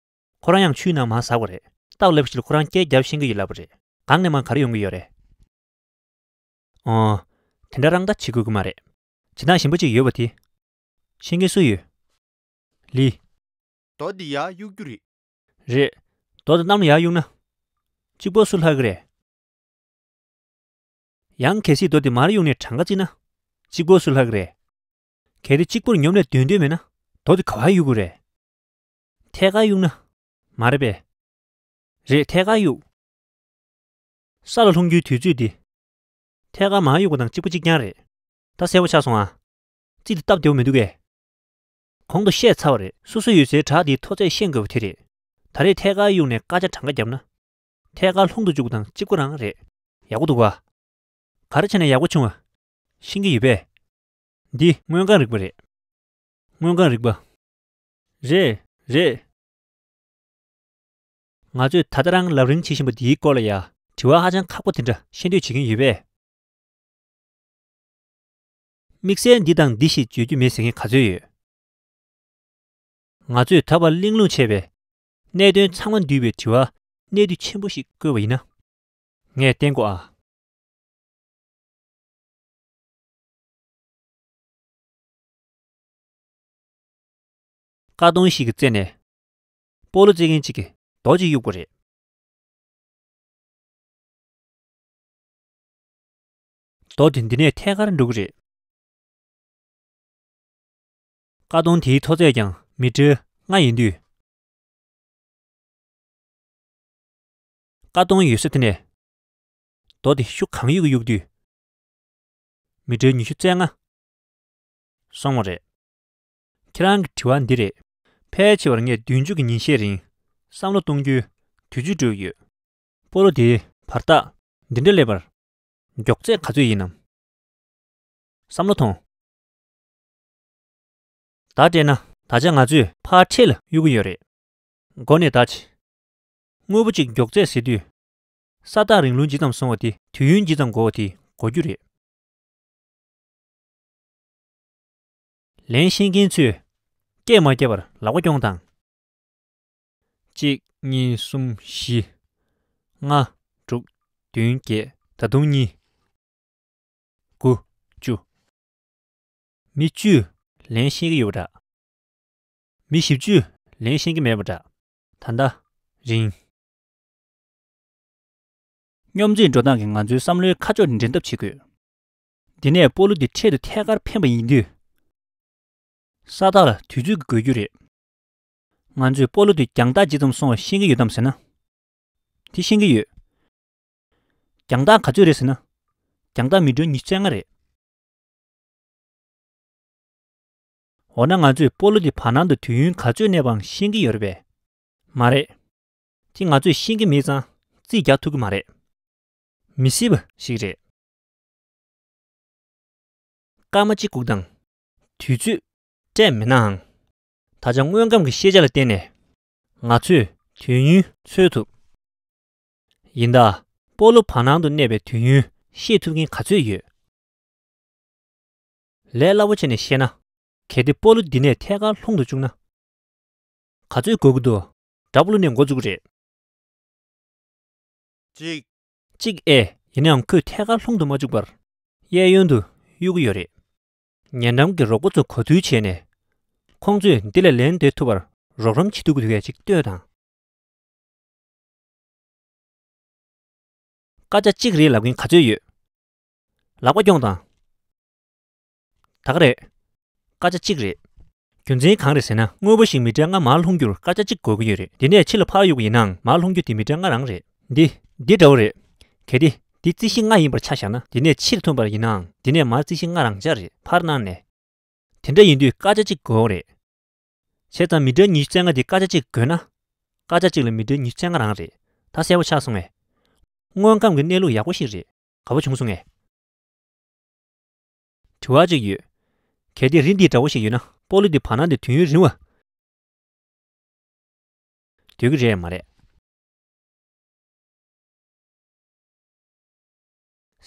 ཁོ་རང་ཡང་ཆུའི་ནང་མར་ཟག་པ་རེད། སྟབས་ལེགས་པ་ཞིག་ལ་ཁོ་རང་སྐད་རྒྱབ་ཤེས་ཀྱི་ཡོད་ལབ་པ་རེད། གང་ནས་མར་ག་རེ་ཡོང་གི་ཡོད་རེད། ཨོ། དེ་འདྲ་རང་ད་བྱེད་དགོས་ཀྱི་མ་རེད། བྱེད་སྟངས་གཞན་པ་ཅིག་ཡོད་པ་དེ། ཤེས་མཁན་སུ་ཡོད། ལི། རྡོ་འདི་ཡར་གཡུག་རྒྱུ་རེད། རེད། རྡོ་དེ་གནམ་ལ་ཡར་གཡུག་ན། གཅིག་པོ་སུ་ལྷག་གི་རེད། ཡང་གལ་སྲིད་རྡོ་དེ་མར་གཡུག་ནས་གྲངས་ཀ་བརྩིས་ན། གཅིག་པོ་སུ་ལྷག་གི་རེད། གལ་ཏེ་གཅིག་པོར་ཉོབ་ནས་སྡོད་འདོད་མེད་ན། རྡོ་དེ་ག་པར་གཡུག་དགོས་རེད། ཐད་ཀར་གཡུག་ན། མ་རེད་པས། རེད། ཐད་ཀར་གཡུག་ས་ལ་ལྷུང་རྒྱུའི་དུས་ཚོད་འདི། ཐད་ཀར་མར་གཡུག་པ་དང་གཅིག་པ་གཅིག་རྐྱང་རེད། ད་གསལ་པོ་ཆགས་སོང་ཨ། རྩིས་འདི་སྟབས་བདེ་པོ་མི་འདུག་གས། གོང་དུ་བཤད་ཚར་བ་རེད། སོ་སོ་ཡོད་སའི་བྲག་དེའི་མཐོ་ཚད་ཤེས་དགོས་པ་དེ་རེད། ད་རེས་ཐད་ཀར་གཡུག་ནས་སྐར་ཆ་གྲངས་ཀ་བརྒྱབ་ན། ཐད་ཀར་ལྷུང་དུ་བཅུག་པ་དང་གཅིག་པ་རང་རེད། ཡག་པོ་འདུག་ག་ག་རེ་བྱས་ནས་ཡག་པོ་བྱུང་བ། ཤེས་ཀྱི་ཡོད་པས། འདི་དངོས་ཁམས་རིག་པ་རེད། དངོས་ཁམས་རིག་པ། རེད། རེད། ང་ཚོས་ད་ལྟ་རང་ལབ་རིན་བྱེད་བཞིན་པ་འདིའི་སྐོར་ལ་ཡ། དྲི་བ་ཧ་ཅང་ཁག་པོ་དེ་འདྲ་ཤེས་འདོད་བྱེད་ཀྱིན་ཡོད་པས། དམིགས་བསལ་འདི་དང་འདི་ཞེས་བརྗོད་རྒྱུ་མེད་ཟེར་མཁན་ག་ཚོད་ཡོད། ང་ཚོས་ད་བར་གླེང་སློང་བྱས་པའི་གནད་དོན་ཚང་མ་འདུས་པའི་དྲི་བ་གནད་བསྡུས་ཆེན་པོ་ཞིག་བཀོད་པ་ཡིན་ན། ངས་བསྟན་གོ་ཨ། ཀ་སྟོང་ཞིག་གི་རྩེ་ནས། སྤོ་ལོ་རྩེད་མཁན་གཅིག་གིས་རྡོ་གཅིག་གཡུགས་པ་རེད། རྡོ་དེ་འདི་ནས་ཐད་ཀར་འགྲོ་གི་རེད། ཀ་སྟོང་དེའི་མཐོ་ཚད་ཀྱང་མི་ཊར་ལྔ་ཡིན་དུས། ཀ་སྟོང་ཡོད་ས་དེ་ནས། རྡོ་དེ་ཤུགས་གང་ཡོད་ཀྱིས་གཡུགས་དུས། མི་ཊར་ཉི་ཤུ་རྩ་ལྔ། སོང་བ་རེད། ཁྱེད་རང་གི་དྲི་བ་འདི་རེད། ཕལ་ཆེ་བར་ངས་མདུན་ཅུ་གི་ཉིན་ཤས་རིང་བསམ་བློ་གཏོང་རྒྱུའི་དུས་ཚོད་སྤྲོད་ཡོད། སྤོ་ལོ་དེའི་བར་ཐག་འདི་འདྲ་སླེབས་པར་མགྱོགས་ཚད་ག་ཚོད་ཡིན་ནམ། བསམ་བློ་ཐོངས། ད་སྤྲད་ན་ད་ཆ་ང་ཚོས་ཕར་འཕྲེད་ལ་གཡུག་གི་ཡོད་རེད། མགོ་ནས་ད་ཆ། དངོས་པོ་གཅིག་མགྱོགས་ཚད་ཟེར་དུས། ས་ཐག་རིང་ལུང་ཇི་ཙམ་སོང་བ་དེ་དུས་ཡུན་ཇི་ཙམ་འགོར་བ་དེ་གོ་རྒྱུ་རེད། ལན་ཤེས་མཁན་ཚོས་སྐད་མ་བརྒྱབ་པར་ལག་པ་རྐྱོང་དང་། གཅིག་གཉིས། གསུམ། བཞི། ལྔ། དྲུག་བདུན། བརྒྱད། ད་དུང་གཉིས། དགུ། བཅུ། མི་བཅུས་ལན་ཤེས་ཀྱི་ཡོད་པ་འདྲ། མི་བཞི་བཅུས་ལན་ཤེས་ཀྱི་མེད་པ་འདྲ། ད་ལྟ་རིང་། སྙོམ་འཛིན་འགྲོ་སྟངས་ཀྱིས་ང་ཚོའི་བསམ་བློའི་ཁ་ཕྱོགས་འདྲེན་ཐབས་བྱེད་དགོས། འདི་ནས་སྤོ་ལོ་འདི་འཕྲེད་དུ་ཐད་ཀར་འཕེན་པ་ཡིན་དུས། ས་ཐག་ལ་དུས་ཚོད་ཀྱི་དགོས་རྒྱུ་རེད། ང་ཚོས་སྤོ་ལོ་དེ་རྒྱང་ཐག་ཇི་ཙམ་སོང་བ་ཤེས་ཀྱི་ཡོད་དམ་ཟེར་ན། དེ་ཤེས་ཀྱི་ཡོད། རྒྱང་ཐག་ག་ཚོད་རེད་ཟེར་ན། རྒྱང་ཐག་མི་ཊར་ཉི་ཤུ་རྩ་ལྔ་རེད། འོ་ན་ང་ཚོས་སྤོ་ལོ་དེ་བར་སྣང་དུ་དུས་ཡུན་ག་ཚོད་གནས་པའང་ཤེས་ཀྱི་ཡོད་རེད་པས། མ་རེད། དེ་ང་ཚོས་ཤེས་ཀྱི་མེད་ཙང་རྩིས་རྒྱག་ཐུབ་ཀྱི་མ་རེད། མི་སྲིད་པ་ཞིག་རེད། སྐར་མ་གཅིག་སྒུག་དང་། དུས་ཚོད་སྤྲད་མེད་ནའང་། ད་ཆ་དངོས་ཁམས་ཀྱི་ཤེས་བྱ་ལ་བརྟེན་ནས། ང་ཚོས་དུས་ཡུན་འཚོལ་ཐུབ། ཡིན་ད། སྤོ་ལོ་བར་སྣང་དུ་གནས་པའི་དུས་ཡུན་ཤེས་ཐུབ་མཁན་ག་ཚོད་ཡོད། ལས་སླ་པོ་བྱས་ནས་བཤད་ན། གལ་ཏེ་སྤོ་ལོ་འདི་ནས་ཐད་ཀར་ལྷུང་དུ་བཅུག་ན། ག་ཚོད་འགོར་གྱི་འདུག་འདྲ་པོ་ལོ་ནས་འགོ་བཙུགས་རེད། གཅིག་གཅིག་ཨེ། ཡིན་ནའང་ཁོས་ཐད་ཀར་ལྷུང་དུ་མ་བཅུག་པར། གཡས་གཡོན་དུ་གཡུག་གི་ཡོད་རེད། ཉེ་འགྲམ་གྱི་རོགས་པ་ཚོ་གོ་བསྡུར་བྱས་ནས། ཁོང་ཚོས་འདི་ལས་ལན་འདེབས་ཐུབ་པར་རོགས་རམ་བྱེད་ཐུབ་ཀྱི་འདུག་གས་ཅིག་ལྟོས་དང་། སྐར་ཆ་གཅིག་རེད་ལབ་མཁན་ག་ཚོད་ཡོད། ལག་པ་རྐྱོང་དང་། ད་ག་རེད། སྐར་ཆ་གཅིག་རེད། རྒྱུ་མཚན་གང་རེད་ཟེར་ན། དངོས་པོ་ཞིག་མི་ཊར་ལྔ་མར་ལྷུང་རྒྱུར་སྐར་ཆ་གཅིག་འགོར་གྱི་ཡོད་རེད། དེ་ནས་ཕྱི་ལ་ཕར་གཡུག་པ་ཡིན་ནའང་མར་ལྷུང་རྒྱུ་དེ་མི་ཊར་ལྔ་རང་རེད། འདི། འདི་འདྲ་བོ་རེད། གལ་ཏེ། འདི་རྩིས་གཞི་ལྔ་ཡིན་པར་ཆ་བཞག་ན། འདི་ནས་ཕྱིར་ཐོན་པར་ཡིན་ནའང་། འདི་ནས་མར་རྩིས་གཞི་ལྔ་རང་འཇགས་རེད། ཕར་སྣང་ནས། དེ་འདྲ་ཡིན་དུས་སྐར་ཆ་གཅིག་འགོར་བ་རེད། བྱས་ཙང་མི་ཊར་ཉི་ཤུ་རྩ་ལྔ་དེ་སྐར་ཆ་གཅིག་བགོས་ན། སྐར་ཆ་གཅིག་ལ་མི་ཊར་ཉི་ཤུ་རྩ་ལྔ་རང་རེད། ད་གསལ་པོ་ཆགས་སོང་ངས། དངོས་ཁམས་ཀྱི་གནས་ལུགས་ཡག་པོ་ཞིག་རེད། དགའ་པོ་བྱུང་སོང་ངས། དྲི་བ་གཅིག་ཡོད། གལ་ཏེ་རི་འདི་འདྲ་བོ་ཞིག་ཡོད་ན་སྤོ་ལོ་འདི་བར་སྣང་དེ་དུས་ཡུན་རིང་བ། སྡོད་ཀྱི་རེད་མ་རེད།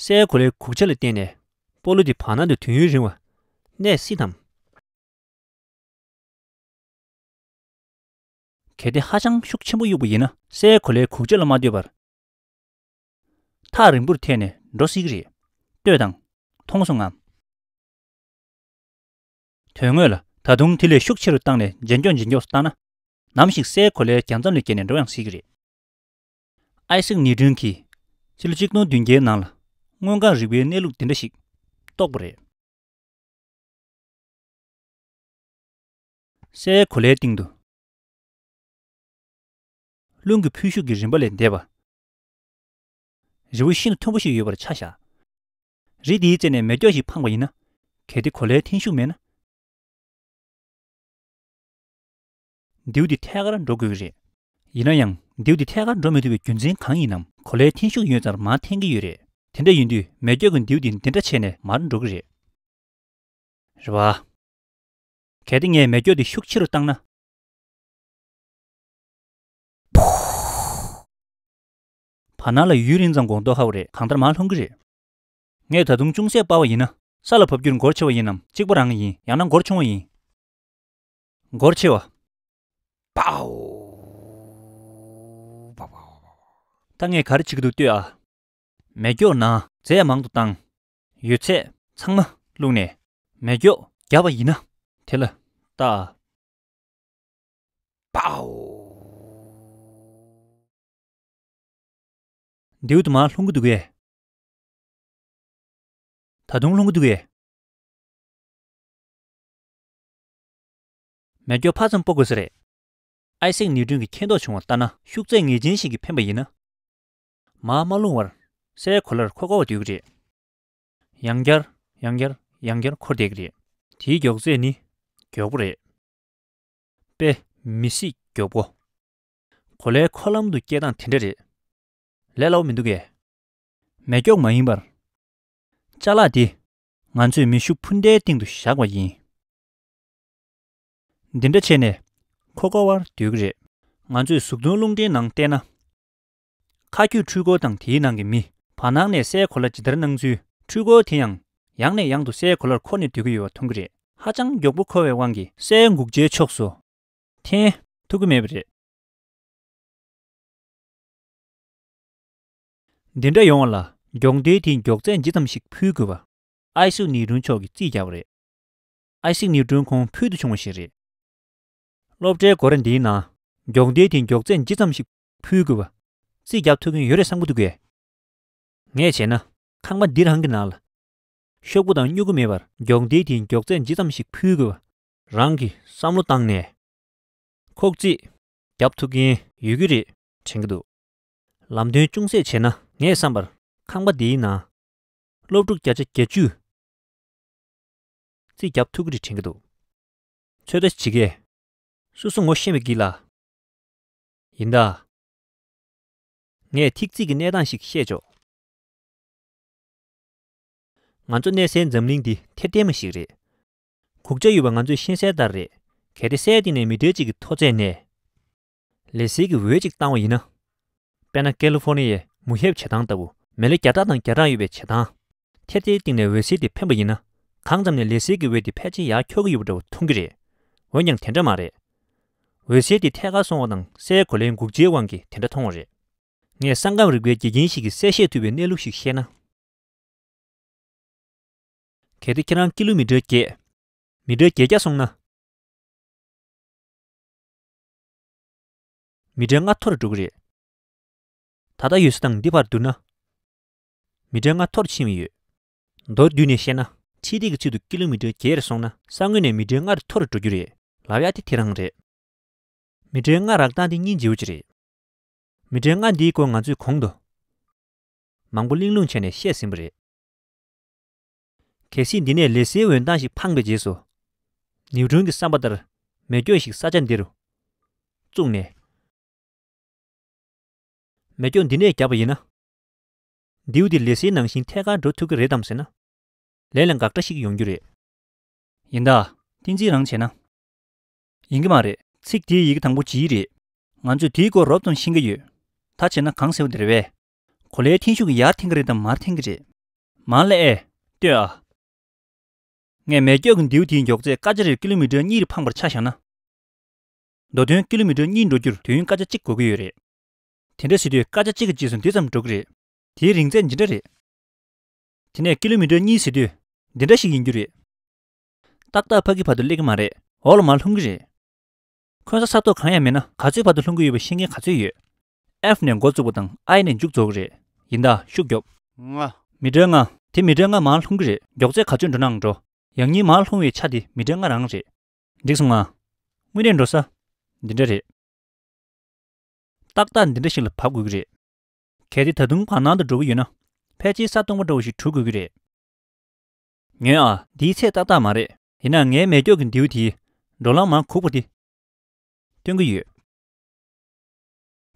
སའི་གོ་ལའི་གུག་ཆ་ལ་བརྟེན་ནས་སྤོ་ལོ་འདི་བར་སྣང་དུ་དུས་ཡུན་རིང་བ་གནས་སྲིད་དམ། གལ་ཏེ་ཧ་ཅང་ཤུགས་ཆེན་པོ་གཡུག་པ་ཡིན་ན་སའི་གོ་ལའི་གུག་ཆ་ལ་མ་ལྟོས་པར། ཐག་རིང་པོར་ཐད་ནས་འགྲོ་སྲིད་ཀྱི་རེད། ལྟོས་དང་། མཐོང་སོང་ངམ། དོན་དངོས་ལ་ད་དུང་དེ་ལས་ཤུགས་ཆེ་རུ་བཏང་ནས་ཇེ་མགྱོགས་ཇེ་མགྱོགས་སུ་བཏང་ན། ནམ་ཞིག་སའི་གོ་ལའི་རྒྱལ་མཚམས་ལས་བརྒལ་ནས་འགྲོ་ཡང་སྲིད་ཀྱི་རེད། ཨའི་སིག་ནིའུ་ཏྲོན་གྱིས་ཕྱི་ལོ་ཆིག་སྟོང་བདུན་བརྒྱའི་ནང་ལ་དངོས་ཁམས་རིག་པའི་གནས་ལུགས་འདི་འདྲ་ཞིག་རྟོགས་པ་རེད། སའི་གོ་ལའི་སྟེང་དུ་རླུང་གི་འཕུལ་ཤུགས་ཀྱི་རིམ་པ་ལས་འདས་པ། རི་བོ་ཤིན་ཏུ་མཐོན་པོ་ཞིག་ཡོད་པར་ཆ་བཞག་རི་དེའི་རྩེ་ནས་མེ་སྒྱོགས་ཤིག་འཕངས་པ་ཡིན་ན། གལ་ཏེ་གོ་ལའི་འཐེན་ཤུགས་མེད་ན། མདེའུ་དེ་ཐད་ཀར་འགྲོ་དགོས་ཀྱི་རེད། ཡིན་ན་ཡང་མདེའུ་དེ་ཐད་ཀར་འགྲོ་མི་ཐུབ་པའི་རྒྱུ་མཚན་གང་ཡིན་ནམ། གོ་ལའི་འཐེན་ཤུགས་ཡོད་ཙང་མར་འཐེན་གྱི་ཡོད་རེད། དེ་འདྲ་ཡིན་དུས་མེ་སྒྱོགས་ཀྱི་མདེའུ་དེ་འདི་འདྲ་བྱས་ནས་མར་འགྲོ་གི་རེད། རེད་བ། གལ་ཏེ་ངས་མེ་སྒྱོགས་དེ་ཤུགས་ཆེ་རུ་བཏང་ན། བར་སྣང་ལ་ཡུན་རིང་ཙམ་གོང་མཐོ་ཧ་བ་རེད། གང་ལྟར་མར་ལྷུང་གི་རེད། ངས་ད་དུང་ཅུང་ཟད་སྤར་བ་ཡིན་ན། ས་ལ་བབས་རྒྱུར་འགོར་ཆེ་བ་ཡིན་ནམ། གཅིག་པ་རང་ཡིན། ཡང་ན་འགོར་ཆུང་བ་ཡིན། འགོར་ཆེ་བ། པའོ། ད་ངས་ག་རེ་བྱེད་ཀྱི་འདུག་ལྟོས་ཨ། མེ་སྒྱོགས་ནང་རྫས་མང་དུ་བཏང་། ཡོད་ཚད་ཚང་མ་བླུགས་ནས་མེ་སྒྱོགས་བརྒྱབ་པ་ཡིན་ན། དེ་ལ་ལྟ་ཨ། པའོ། མདེའུ་དེ་མར་ལྷུང་གི་འདུག་གས། ད་དུང་ལྷུང་གི་འདུག་གས། མེ་སྒྱོགས་ཕར་ཙམ་སྤོ་དགོས་ས་རེད། ཨའི་སིག་ནིའུ་ཏྲོན་གྱིས་མཁྱེན་རྟོགས་བྱུང་བ་ལྟར་ན། ཤུགས་ཚད་ངེས་ཅན་ཞིག་གིས་འཕེན་པ་ཡིན་ན། མར་མ་ལྷུང་བར་སའི་གོ་ལར་འཁོར་འཁོར་བ་སྡོད་ཀྱི་རེད། ཡང་བསྐྱར་ཡང་བསྐྱར་ཡང་བསྐྱར་འཁོར་བསྡད་ཀྱི་རེད། དེའི་མགྱོགས་ཚད་ནི་མགྱོགས་པོ་རེད། དཔེ་མི་སྲིད་མགྱོགས་པོ། གོ་ལའི་འཁོར་ལམ་དུ་སྐྱེལ་སྟངས་དེ་འདྲ་རེད། ལས་སླ་བོ་མི་འདུག་གས། མེ་སྒྱོགས་མ་ཡིན་པར། ཅ་ལག་འདི་ང་ཚོས་མེ་ཤུགས་འཕུར་མདའི་སྟེང་དུ་བཞག་པ་ཡིན། འདི་འདྲ་བྱས་ནས་འཁོར་འཁོར་བར་སྡོད་ཀྱི་རེད། ང་ཚོས་གཟུགས་མཐོང་རླུང་འཕྲིན་ནང་བལྟས་ན། མཁའ་རྒྱུད་འཕྲུལ་འཁོར་དང་དེའི་ནང་གི་མི་བར་སྣང་ནས་སའི་གོ་ལ་ཇི་ལྟར་སྣང་ཚུལ། འཕྲུལ་འཁོར་དེ་ཡང་ཡང་ནས་ཡང་དུ་སའི་གོ་ལར་འཁོར་ནས་སྡོད་ཀྱི་ཡོད་པ་མཐོང་གི་རེད། ཧ་ཅང་མགྱོགས་པོ་འཁོར་བའི་དབང་གིས་སའི་འགུག་བྱའི་ཕྱོགས་སུ་འཐེན་ཐུབ་ཀྱི་མེད་པ་རེད། འདི་འདྲ་ཡོང་བ་ལ་མགྱོགས་མདེལ་དེའི་མགྱོགས་ཚད་ཇི་ཙམ་ཞིག་འཕུལ་དགོས་པ། ཨའི་སིག་ནིའུ་ཏྲོན་མཆོག་གིས་རྩིས་བརྒྱབ་པ་རེད། ཨའི་སིག་ནིའུ་ཏྲོན་ཁོང་ཕུལ་དུ་བྱུང་བ་ཞིག་རེད། སློབ་གྲྭའི་སྒོ་ར་འདིའི་ནང་མགྱོགས་མདེལ་དེའི་མགྱོགས་ཚད་ཇི་ཙམ་ཞིག་འཕུལ་དགོས་པ་རྩིས་བརྒྱབ་ཐུབ་མཁན་ཡོད་རེད་བསམ་གྱི་འདུག་གས། ངས་བྱས་ན་ཁང་པ་འདི་རང་གི་ནང་ལ་ཤོག་བུ་དང་སྨྱུ་གུ་མེད་པར་མགྱོགས་མདེལ་དེའི་མགྱོགས་ཚད་ཇི་ཙམ་ཞིག་འཕུལ་དགོས་པ་རང་གིས་བསམ་བློ་བཏང་ནས། ཁོག་རྩིས་བརྒྱབ་ཐུབ་མཁན་ཡོད་ཀྱི་རེད་དྲན་གྱི་འདུག་ལམ་སྟོན་ཅུང་ཟད་བྱས་ན། ངས་བསམ་པར་ཁང་པ་འདིའི་ནང་སློབ་ཕྲུག་བརྒྱ་ཆ་བརྒྱད་ཅུ་རྩིས་བརྒྱབ་ཐུབ་ཀྱི་རེད་དྲན་གྱི་འདུག་ཚོད་ལྟ་བྱེད་མཁན། སོ་སོ་ངོ་ཤེས་པའི་དཀྱིལ་ལ། ཡིན་ད། ངས་ཐིག་རྩིས་ཀྱི་གནས་སྟངས་ཤིག་བཤད་ཆོག་ང་ཚོ་གནས་སའི་འཛམ་གླིང་འདི་ཐེར་ཐེར་མ་ཞིག་རེད། གུག་ཆ་ཡོད་པ་ང་ཚོས་ཤེས་གསལ་ལྟར་རེད། གལ་ཏེ་སའི་སྟེང་ནས་མི་གྲལ་གཅིག་གི་མཐོ་ཚད་ནས། ལེ་ཟེར་གྱི་འོད་ཅིག་བཏང་བ་ཡིན་ན། དཔེར་ན་ཀེ་ལི་ཧྥོར་ནི་ཡའི་མུ་ཧེབ་བྱེ་ཐང་ལྟ་བུ་མེ་ལེ་བརྒྱ་ཕྲག་དང་བརྒྱ་ཕྲག་ཡོད་པའི་བྱེ་ཐང་། ཐེར་ཐེར་སྟེང་ནས་འོད་ཟེར་དེ་འཕེན་པ་ཡིན་ན། གང་ཙམ་ནས་ལེ་ཟེར་གྱི་འོད་དེ་ཕལ་ཆེར་ཡར་འཁྱོག་གི་ཡོད་པ་འདྲ་བོ་མཐོང་གི་རེད། འོན་ཀྱང་དེ་འདྲ་མ་རེད། འོད་ཟེར་དེ་ཐད་ཀར་སོང་བ་དང་སའི་གོ་ལའི་འགུག་བྱའི་དབང་གིས་དེ་འདྲ་མཐོང་བ་རེད། ངས་ས་ཁམས་རིག་པའི་དགེ་རྒན་ཞིག་གིས་གསལ་བཤད་ཐུབ་པའི་གནས་ལུགས་ཤིག་བཤད་ན། གལ་ཏེ་ཁྱེད་རང་ཀི་ལོ་མི་ཊར་བརྒྱད། མི་ཊར་བརྒྱད་བརྒྱ་སོང་ན། མི་ཊར་ལྔ་མཐོ་རུ་འགྲོ་གི་རེད། ད་ལྟ་ཡོད་ས་དང་འདི་བར་བསྡུར་ན། མི་ཊར་ལྔ་མཐོ་རུ་ཕྱིན་ཡོད། མདོར་བསྡུས་ནས་བཤད་ན། འཕྲེད་ཐིག་གི་ཚུལ་དུ་ཀི་ལོ་མི་ཊར་བརྒྱད་རེ་སོང་ན་ས་ངོས་ནས་མི་ཊར་ལྔ་རེ་མཐོ་རུ་འགྲོ་རྒྱུ་རེད། ལབ་ཡ་དེ་དེ་རང་རེད། མི་ཊར་ལྔ་རག་སྟངས་དེ་སྙིང་རྗེ་བོ་ཅིག་རེད། མི་ཊར་ལྔ་འདིའི་སྐོར་ང་ཚོས་གོང་དུ་མང་པོ་གླེང་སློང་བྱས་ནས་བཤད་ཟིན་པ་རེད། གལ་སྲིད་འདི་ནས་ལེ་ཟེར་འོད་མདངས་ཤིག་འཕངས་པའི་རྗེས་སུ། ནིའུ་ཏྲོན་གྱི་བསམ་པ་ལྟར། མེ་སྒྱོགས་ཤིག་ས་ཆ་འདི་རུ་བཙུགས་ནས། མེ་སྒྱོགས་འདི་ནས་བརྒྱབ་པ་ཡིན་ན། མདེའུ་འདི་ལེ་ཤའི་ནང་བཞིན་ཐད་ཀར་འགྲོ་ཐུབ་ཀྱི་རེད་དམ་ཟེར་ན། ལན་ལ་དགག་སྒྲ་ཞིག་ཡོང་རྒྱུ་རེད། ཡིན་ད། གཏན་ཚིགས་རང་བྱས་ན། ཡིན་གྱི་མ་རེད། ཚིག་དེའི་ཡི་གེ་དང་པོ་ཇི་རེད། ང་ཚོས་དེའི་སྐོར་རོབ་ཙམ་ཤེས་ཀྱི་ཡོད། ད་བྱས་ན་གང་ཟེར་བ་དེ་རེད་པས། གོ་ལའི་འཐེན་ཤུགས་ཀྱིས་ཡར་འཐེན་གྱི་རེད་དམ་མར་འཐེན་གྱི་རེད། མར་ལ་ཨེ། ལྟོས་ཨ། ངས་མེ་སྒྱོགས་ཀྱི་མདེའུ་དེའི་མགྱོགས་ཚད་སྐར་ཆ་རེར་ཀི་ལོ་མི་ཊར་གཉིས་རེ་འཕངས་པར་ཆ་བཞག་ན། མདོ་དོན་ཀི་ལོ་མི་ཊར་གཉིས་འགྲོ་རྒྱུར་དུས་ཡུན་སྐར་ཆ་གཅིག་འགོར་གྱི་ཡོད་རེད། དེ་འདྲ་ཟེར་དུས་སྐར་ཆ་གཅིག་གི་རྗེས་སུ་འདི་ཙམ་འགྲོ་གི་རེད། དེའི་རིང་ཚད་ཇི་འདྲ་རེད། དེ་ནས་ཀི་ལོ་མི་ཊར་གཉིས་ཟེར་དུས་འདི་འདྲ་ཞིག་ཡིན་རྒྱུ་རེད། ཏག་ཏག་ཕ་གི་བར་དུ་སླེབས་ཀྱི་མ་རེད། འོག་ལ་མར་ལྷུང་གི་རེད། འཁོན་ས་ས་ཐོག་གང་ཡང་མེད་ན་ག་ཚོད་བར་དུ་ལྷུང་གི་ཡོད་པ་ཤེས་མཁན་ག་ཚོད་ཡོད། F་ནས་འགོ་བཙུགས་པ་དང་I་ནས་མཇུག་རྫོགས་ཀྱི་རེད། ཡིན་ད་ཤུགས་རྒྱོབ། ལྔ། མི་ཊར་ལྔ། དེ་མི་ཊར་ལྔ་མར་ལྷུང་གི་རེད། མགྱོགས་ཚད་ག་ཚོད་འགྲོ་ནའང་འགྲོ། ཡང་སྙིང་མར་ལྷུང་བའི་ཆ་དེ་མི་ཊར་ལྔ་རང་རེད། འགྲིག་སོང་ང་། དངོས་གནས་འགྲོ་ས། འདི་འདྲ་རེད། ཏག་ཏག་འདི་འདྲ་ཞིག་ལ་བབས་དགོས་ཀྱི་རེད། གལ་ཏེ་ད་དུང་བར་སྣང་དུ་འགྲོ་གི་ཡོད་ན། ཕལ་ཆེར་ས་སྟོང་པ་འདྲ་བོ་ཞིག་གྲུ་དགོས་ཀྱི་རེད། ཉོན་ཨ། འདིའི་ཚད་ཏག་ཏག་མ་རེད། ཡིན་ནའང་ངའི་མེ་སྒྱོགས་ཀྱི་མདེའུ་དེས་འགྲོ་ལམ་མར་གུག་པ་དེ་སྟོན་གྱི་ཡོད།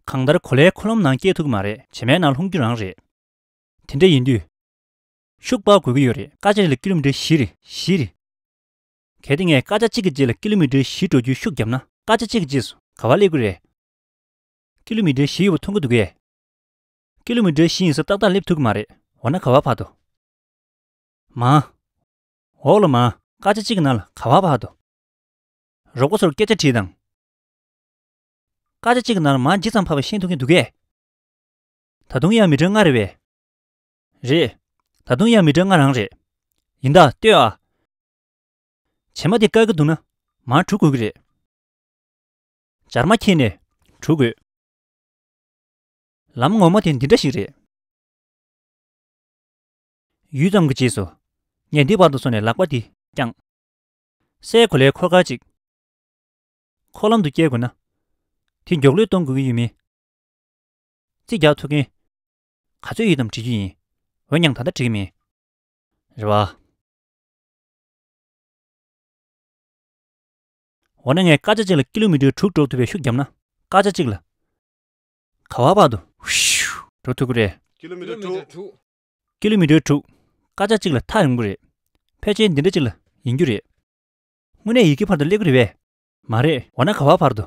གང་ལྟར་གོ་ལའི་འཁོར་ལམ་ནང་སྐྱེལ་ཐུབ་ཀྱི་མ་རེད། བྱེ་མའི་ནང་ལྷུང་རྒྱུ་རང་རེད། དེ་འདྲ་ཡིན་དུས། ཤུགས་སྤར་དགོས་ཀྱི་ཡོད་རེད། སྐར་ཆ་རེ་ལ་ཀི་ལོ་མི་ཊར་བཞི་རེ། བཞི་རེ། གལ་ཏེ་ངས་སྐར་ཆ་གཅིག་གི་རྗེས་ལ་ཀི་ལོ་མི་ཊར་བཞི་འགྲོ་རྒྱུའི་ཤུགས་བརྒྱབ་ན། སྐར་ཆ་གཅིག་གི་རྗེས་སུ་ག་པར་སླེབས་ཀྱི་རེད། ཀི་ལོ་མི་ཊར་བཞི་ཡོད་པ་མཐོང་གི་འདུག་གས། ཀི་ལོ་མི་ཊར་བཞི་ཡིན་ས་ཏག་ཏག་སླེབས་ཐུབ་ཀྱི་མ་རེད། འོ་ན་ག་པར་བར་དུ། མར། འོག་ལ་མར། སྐར་ཆ་གཅིག་གི་ནང་ལ་ག་པར་བར་དུ། རོགས་པ་ཚོར་སྐད་ཆ་དྲིས་དང་། སྐར་ཆ་གཅིག་གི་ནང་ལ་མར་ཇི་ཙམ་བབས་པ་ཤེས་ཐུབ་མཁན་འདུག་གས། ད་དུང་ཡང་མི་ཊར་ལྔ་རེད་པས། རེད། ད་དུང་ཡང་མི་ཊར་ལྔ་རང་རེད། ཡིན་ད་ལྟོས་ཨ། བྱེ་མ་དེ་བཀག་གི་འདུག་ན། མར་འགྲོ་དགོས་ཀྱི་རེད། སྦྱར་མ་འཁྱེར་ནས་འགྲོ་དགོས། ལམ་ངོ་མ་དེ་འདི་འདྲ་ཞིག་རེད། ཡུད་ཙམ་གྱི་རྗེས་སུ། ངས་འདི་བར་དུ་སོང་ནས་ལག་པ་འདི་བརྐྱངས། སའི་གོ་ལའི་འཁོར་སྐར་གཅིག་འཁོར་ལམ་དུ་སྐྱེལ་དགོས་ན། དེ་མགྱོགས་ལོས་གཏོང་དགོས་ཀྱི་ཡོད་མེད། རྩིས་རྒྱག་ཐུབ་མཁན། ག་ཚོད་ཡོད་དམ་དྲི་རྒྱུ་ཡིན། འོན་ཀྱང་ད་ལྟ་དྲི་གི་མེད། རེད་བ། འོ་ན་ངས་སྐར་ཆ་གཅིག་ལ་ཀི་ལོ་མི་ཊར་དྲུག་འགྲོ་ཐུབ་པའི་ཤུགས་བརྒྱབ་ན། སྐར་ཆ་གཅིག་ལ། ག་པར་བར་དུ། འགྲོ་ཐུབ་ཀྱི་རེད། ཀི་ལོ་མི་ཊར་དྲུག་ཀི་ལོ་མི་ཊར་དྲུག་སྐར་ཆ་གཅིག་ལ་ཐག་རིང་པོ་རེད། ཕལ་ཆེར་འདི་འདྲ་གཅིག་ལ་ཡིན་རྒྱུ་རེད། དངོས་གནས་ཡི་གེ་བར་དུ་སླེབས་ཀྱི་རེད་པས། མ་རེད། འོ་ན་ག་པར་བར་དུ།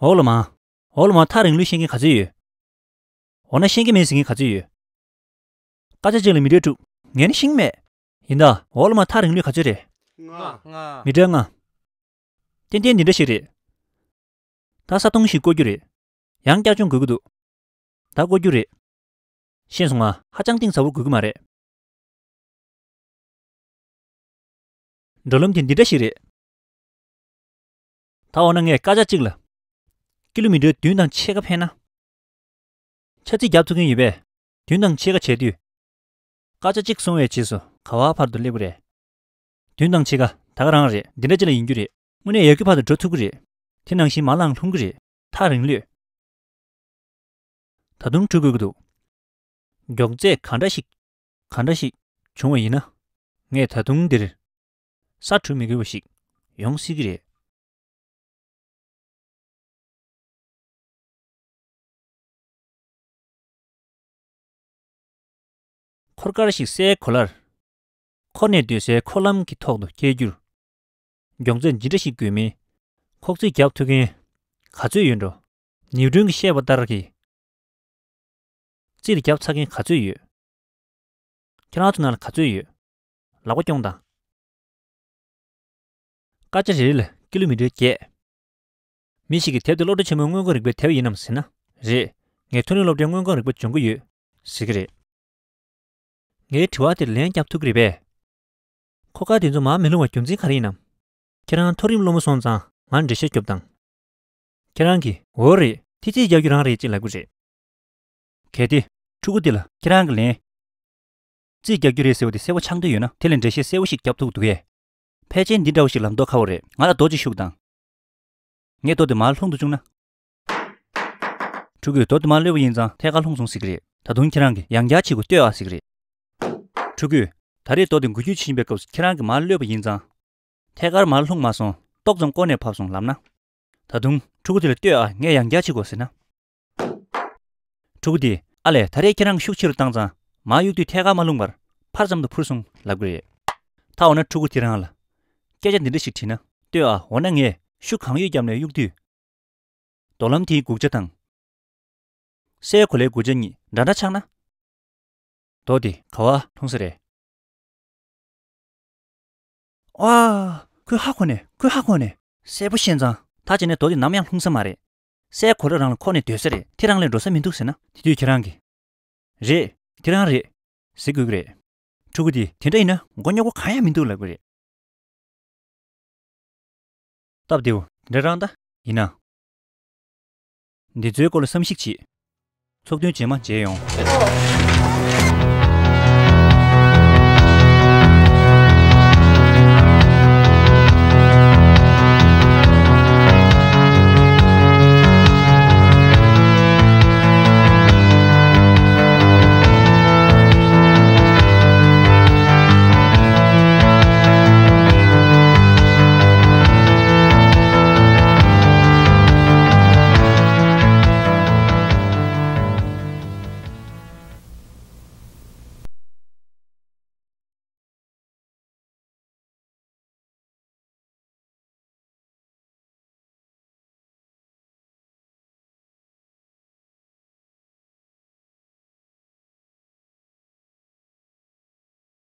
འོག་ལ་མར། འོག་ལ་མར་ཐག་རིང་ལོས་ཤེས་མཁན་ག་ཚོད་ཡོད། འོ་ན་ཤེས་ཀྱི་མེད་ཟེར་མཁན་ག་ཚོད་ཡོད། སྐར་ཆ་གཅིག་ལ་མི་ཊར་དྲུག་ངས་ནི་ཤེས་ཀྱི་མེད། ཡིན་ད། འོག་ལ་མར་ཐག་རིང་ལོས་ག་ཚོད་རེད། ལྔ། མི་ཊར་ལྔ། ཏན་ཏན་འདི་འདྲ་ཞིག་རེད། ད་ས་སྟོང་ཞིག་བརྐོ་རྒྱུ་རེད། ཡང་བསྐྱར་སྦྱོང་དགོས་ཀྱི་འདུག་ད་བརྐོ་རྒྱུ་རེད། ཤེས་སོང་ང་། ཧ་ཅང་གཏིང་ཟབ་པོ་དགོས་ཀྱི་མ་རེད། འགྲོ་ལམ་དེ་འདི་འདྲ་ཞིག་རེད། ད་འོ་ན་ངས་སྐར་ཆ་གཅིག་ལ་ཀི་ལོ་མི་ཊར་བདུན་དང་ཕྱེད་ཀ་འཕེན་ན། ཆ་ཚིག་རྒྱབ་ཐུབ་མཁན་ཡོད་པས། བདུན་དང་ཕྱེད་ཀ་བྱས་དུས། སྐར་ཆ་གཅིག་སོང་བའི་རྗེས་སུ་ག་པར་བར་དུ་སླེབས་ཀྱི་རེད། བདུན་དང་ཕྱེད་ཀ་ད་ག་རང་རེད། འདི་འདྲ་ཅིག་ལ་ཡིན་རྒྱུ་རེད། དངོས་གནས་ཡར་རྒྱས་བར་དུ་འགྲོ་ཐུབ་ཀྱི་རེད། དེ་ནང་བཞིན་མར་ལངས་ལྷུང་གི་རེད། ཐག་རིང་ལོས། ད་དུང་འགྲོ་དགོས་ཀྱི་འདུག་མགྱོགས་ཚད་ག་འདྲ་ཞིག་ག་འདྲ་ཞིག་བྱུང་བ་ཡིན་ན། ངས་ད་དུང་འདིར་ས་འགྲོ་མི་དགོས་པ་ཞིག་ཡོང་སྲིད་ཀྱི་རེད། འཁོར་སྐར་ཞིག་སའི་གོ་ལར། འཁོར་ནས་སྡོད་སའི་འཁོར་ལམ་གྱི་ཐོག་ཏུ་སྐྱེལ་རྒྱུར། མགྱོགས་ཚད་ཇི་འདྲ་ཞིག་དགོས་མིན། ཁོག་རྩིས་རྒྱབ་ཐུབ་མཁན། ག་ཚོད་ཡོད་འགྲོ། ནིའུ་ཏྲོན་གྱིས་བཤད་པ་ལྟར་གྱི། རྩིས་རྒྱབ་ཚར་མཁན་ག་ཚོད་ཡོད། ཁྱེད་རང་ཚོ་ནང་ལ་ག་ཚོད་ཡོད། ལག་པ་རྐྱོང་དང་། སྐར་ཆ་རེ་རེ་ལ་ཀི་ལོ་མི་ཊར་བརྒྱད། མི་ཞིག་གིས་དེབ་དེ་སློབ་གྲྭ་ཆེན་མོའི་སྔོན་འགོག་རིག་པའི་དེབ་ཡིན་ནམ་ཟེར་ན། རེད། ངས་མཐོ་རིམ་སློབ་གྲྭའི་སྔོན་འགོག་རིག་པ་སྦྱོང་གི་ཡོད། ཟེར་གྱི་རེད། ངའི་དྲི་བ་དེར་ལན་རྒྱག་ཐུབ་ཀྱི་རེད་པས། འཁོར་སྐར་དེ་ཚོ་མར་མི་ལྷུང་བའི་རྒྱུ་མཚན་ག་རེ་ཡིན་ནམ། ཁྱེད་རང་མཐོ་རིམ་སློབ་མ་སོང་ཙང་ང་འགྲེལ་བཤད་རྒྱོབ་དང་། ཁྱེད་རང་གིས་འོ་རེད། དེ་རྩིས་རྒྱག་རྒྱུ་རང་རེད་ཅེས་ལབ་ཀྱི་རེད། གལ་ཏེ། ཕྲུ་གུ་དེ་ལ་ཁྱེད་རང་གི་ལན། རྩིས་རྒྱག་རྒྱུ་རེད་ཟེར་བ་དེ་གསལ་པོ་ཆགས་འདོད་ཡོད་ན་དེ་ལ་འགྲེལ་བཤད་གསལ་པོ་ཞིག་རྒྱབ་ཐུབ་འདུག་གས། ཕལ་ཆེར་འདི་འདྲ་བོ་ཞིག་ལ་མདོ་ཁ་བོ་རེད། ང་ལ་རྡོ་གཅིག་གཞུས་དང་། ངས་རྡོ་དེ་མར་ལྷུང་དུ་བཅུག་ན། ཕྲུ་གུས་རྡོ་དེ་མར་གློད་པ་ཡིན་ཙང་ཐད་ཀར་ལྷུང་སོང་ཟེར་གྱི་རེད། ད་དུང་ཁྱེད་རང་གིས་ཡང་བསྐྱར་བྱེད་དགོས་ལྟོས་ཨ་ཟེར་གྱི་རེད། ཕྲུ་གུས་ད་རེས་རྡོ་དེ་འགུལ་སྐྱོད་བྱེད་བཞིན་པའི་སྐབས་སུ་ཁྱེད་རང་གིས་མར་གློད་པ་ཡིན་ཙང་། ཐད་ཀར་མར་ལྷུང་མ་སོང་ ཏོག་ཙམ་བསྐོར་ནས་ཕབ་སོང་ལབ་ན། ད་དུང་ཕྲུ་གུ་དེ་ལ་ལྟོས་ཨ། ངས་ཡང་བསྐྱར་བྱེད་དགོས་ཟེར་ན། ཕྲུ་གུ་དེས་ཨ་ལས། ད་རེས་ཁྱེད་རང་ཤུགས་ཆེ་རུ་བཏང་ཙང་མར་གཡུག་དུས་ཐད་ཀར་མ་ལྷུང་བར་ཕར་ཙམ་དུ་འཕུར་སོང་ལབ་ཀྱི་རེད། ད་འོ་ན་ཕྲུ་གུ་དེ་རང་ལ་སྐད་ཆ་འདི་འདྲ་ཞིག་དྲིས་ན། ལྟོས་ཨ། འོ་ན་ངས་ཤུགས་གང་ཡོད་བརྒྱབ་ནས་གཡུག་དུས། རྡོ་ལམ་དེའི་འགུག་ཆ་དང་། སའི་གོ་ལའི་འགུག་ཆ་གཉིས་འདྲ་འདྲ་ཆགས་ན། རྡོ་དེ་ག་བ་ལྷུང་ས་རེད། ཨ། ཁོས་ཧ་གོ་ནས། ཁོས་ཧ་གོ་ནས། གསལ་པོ་ཤེས་ཙང་། ད་བྱས་ནས་རྡོ་དེ་ནམ་ཡང་ལྷུང་ས་མ་རེད། སའི་གོ་ལ་རང་ལ་འཁོར་ནས་སྡོད་ས་རེད། དེ་རང་ལས་འགྲོ་ས་མི་འདུག་ཟེར་ན། དེ་དུས་ཁྱེད་རང་གིས། རེད། དེ་རང་རེད། ཟེར་དགོས་ཀྱི་རེད། ཕྲུ་གུ་དེས་དེ་འདྲ་ཡིན་ན་མགོ་རྙོག་པོ་གང་ཡང་མི་འདུག་ལབ་ཀྱི་རེད། སྟབས་བདེ་བོ་འདྲ་རང་ད་ཡིན་ན། འདི་ཚོའི་སྐོར་ལ་བསམ་གཞིག་བྱེད། ཚོགས་ཐུན་རྗེས་མ་མཇལ་ཡོང་།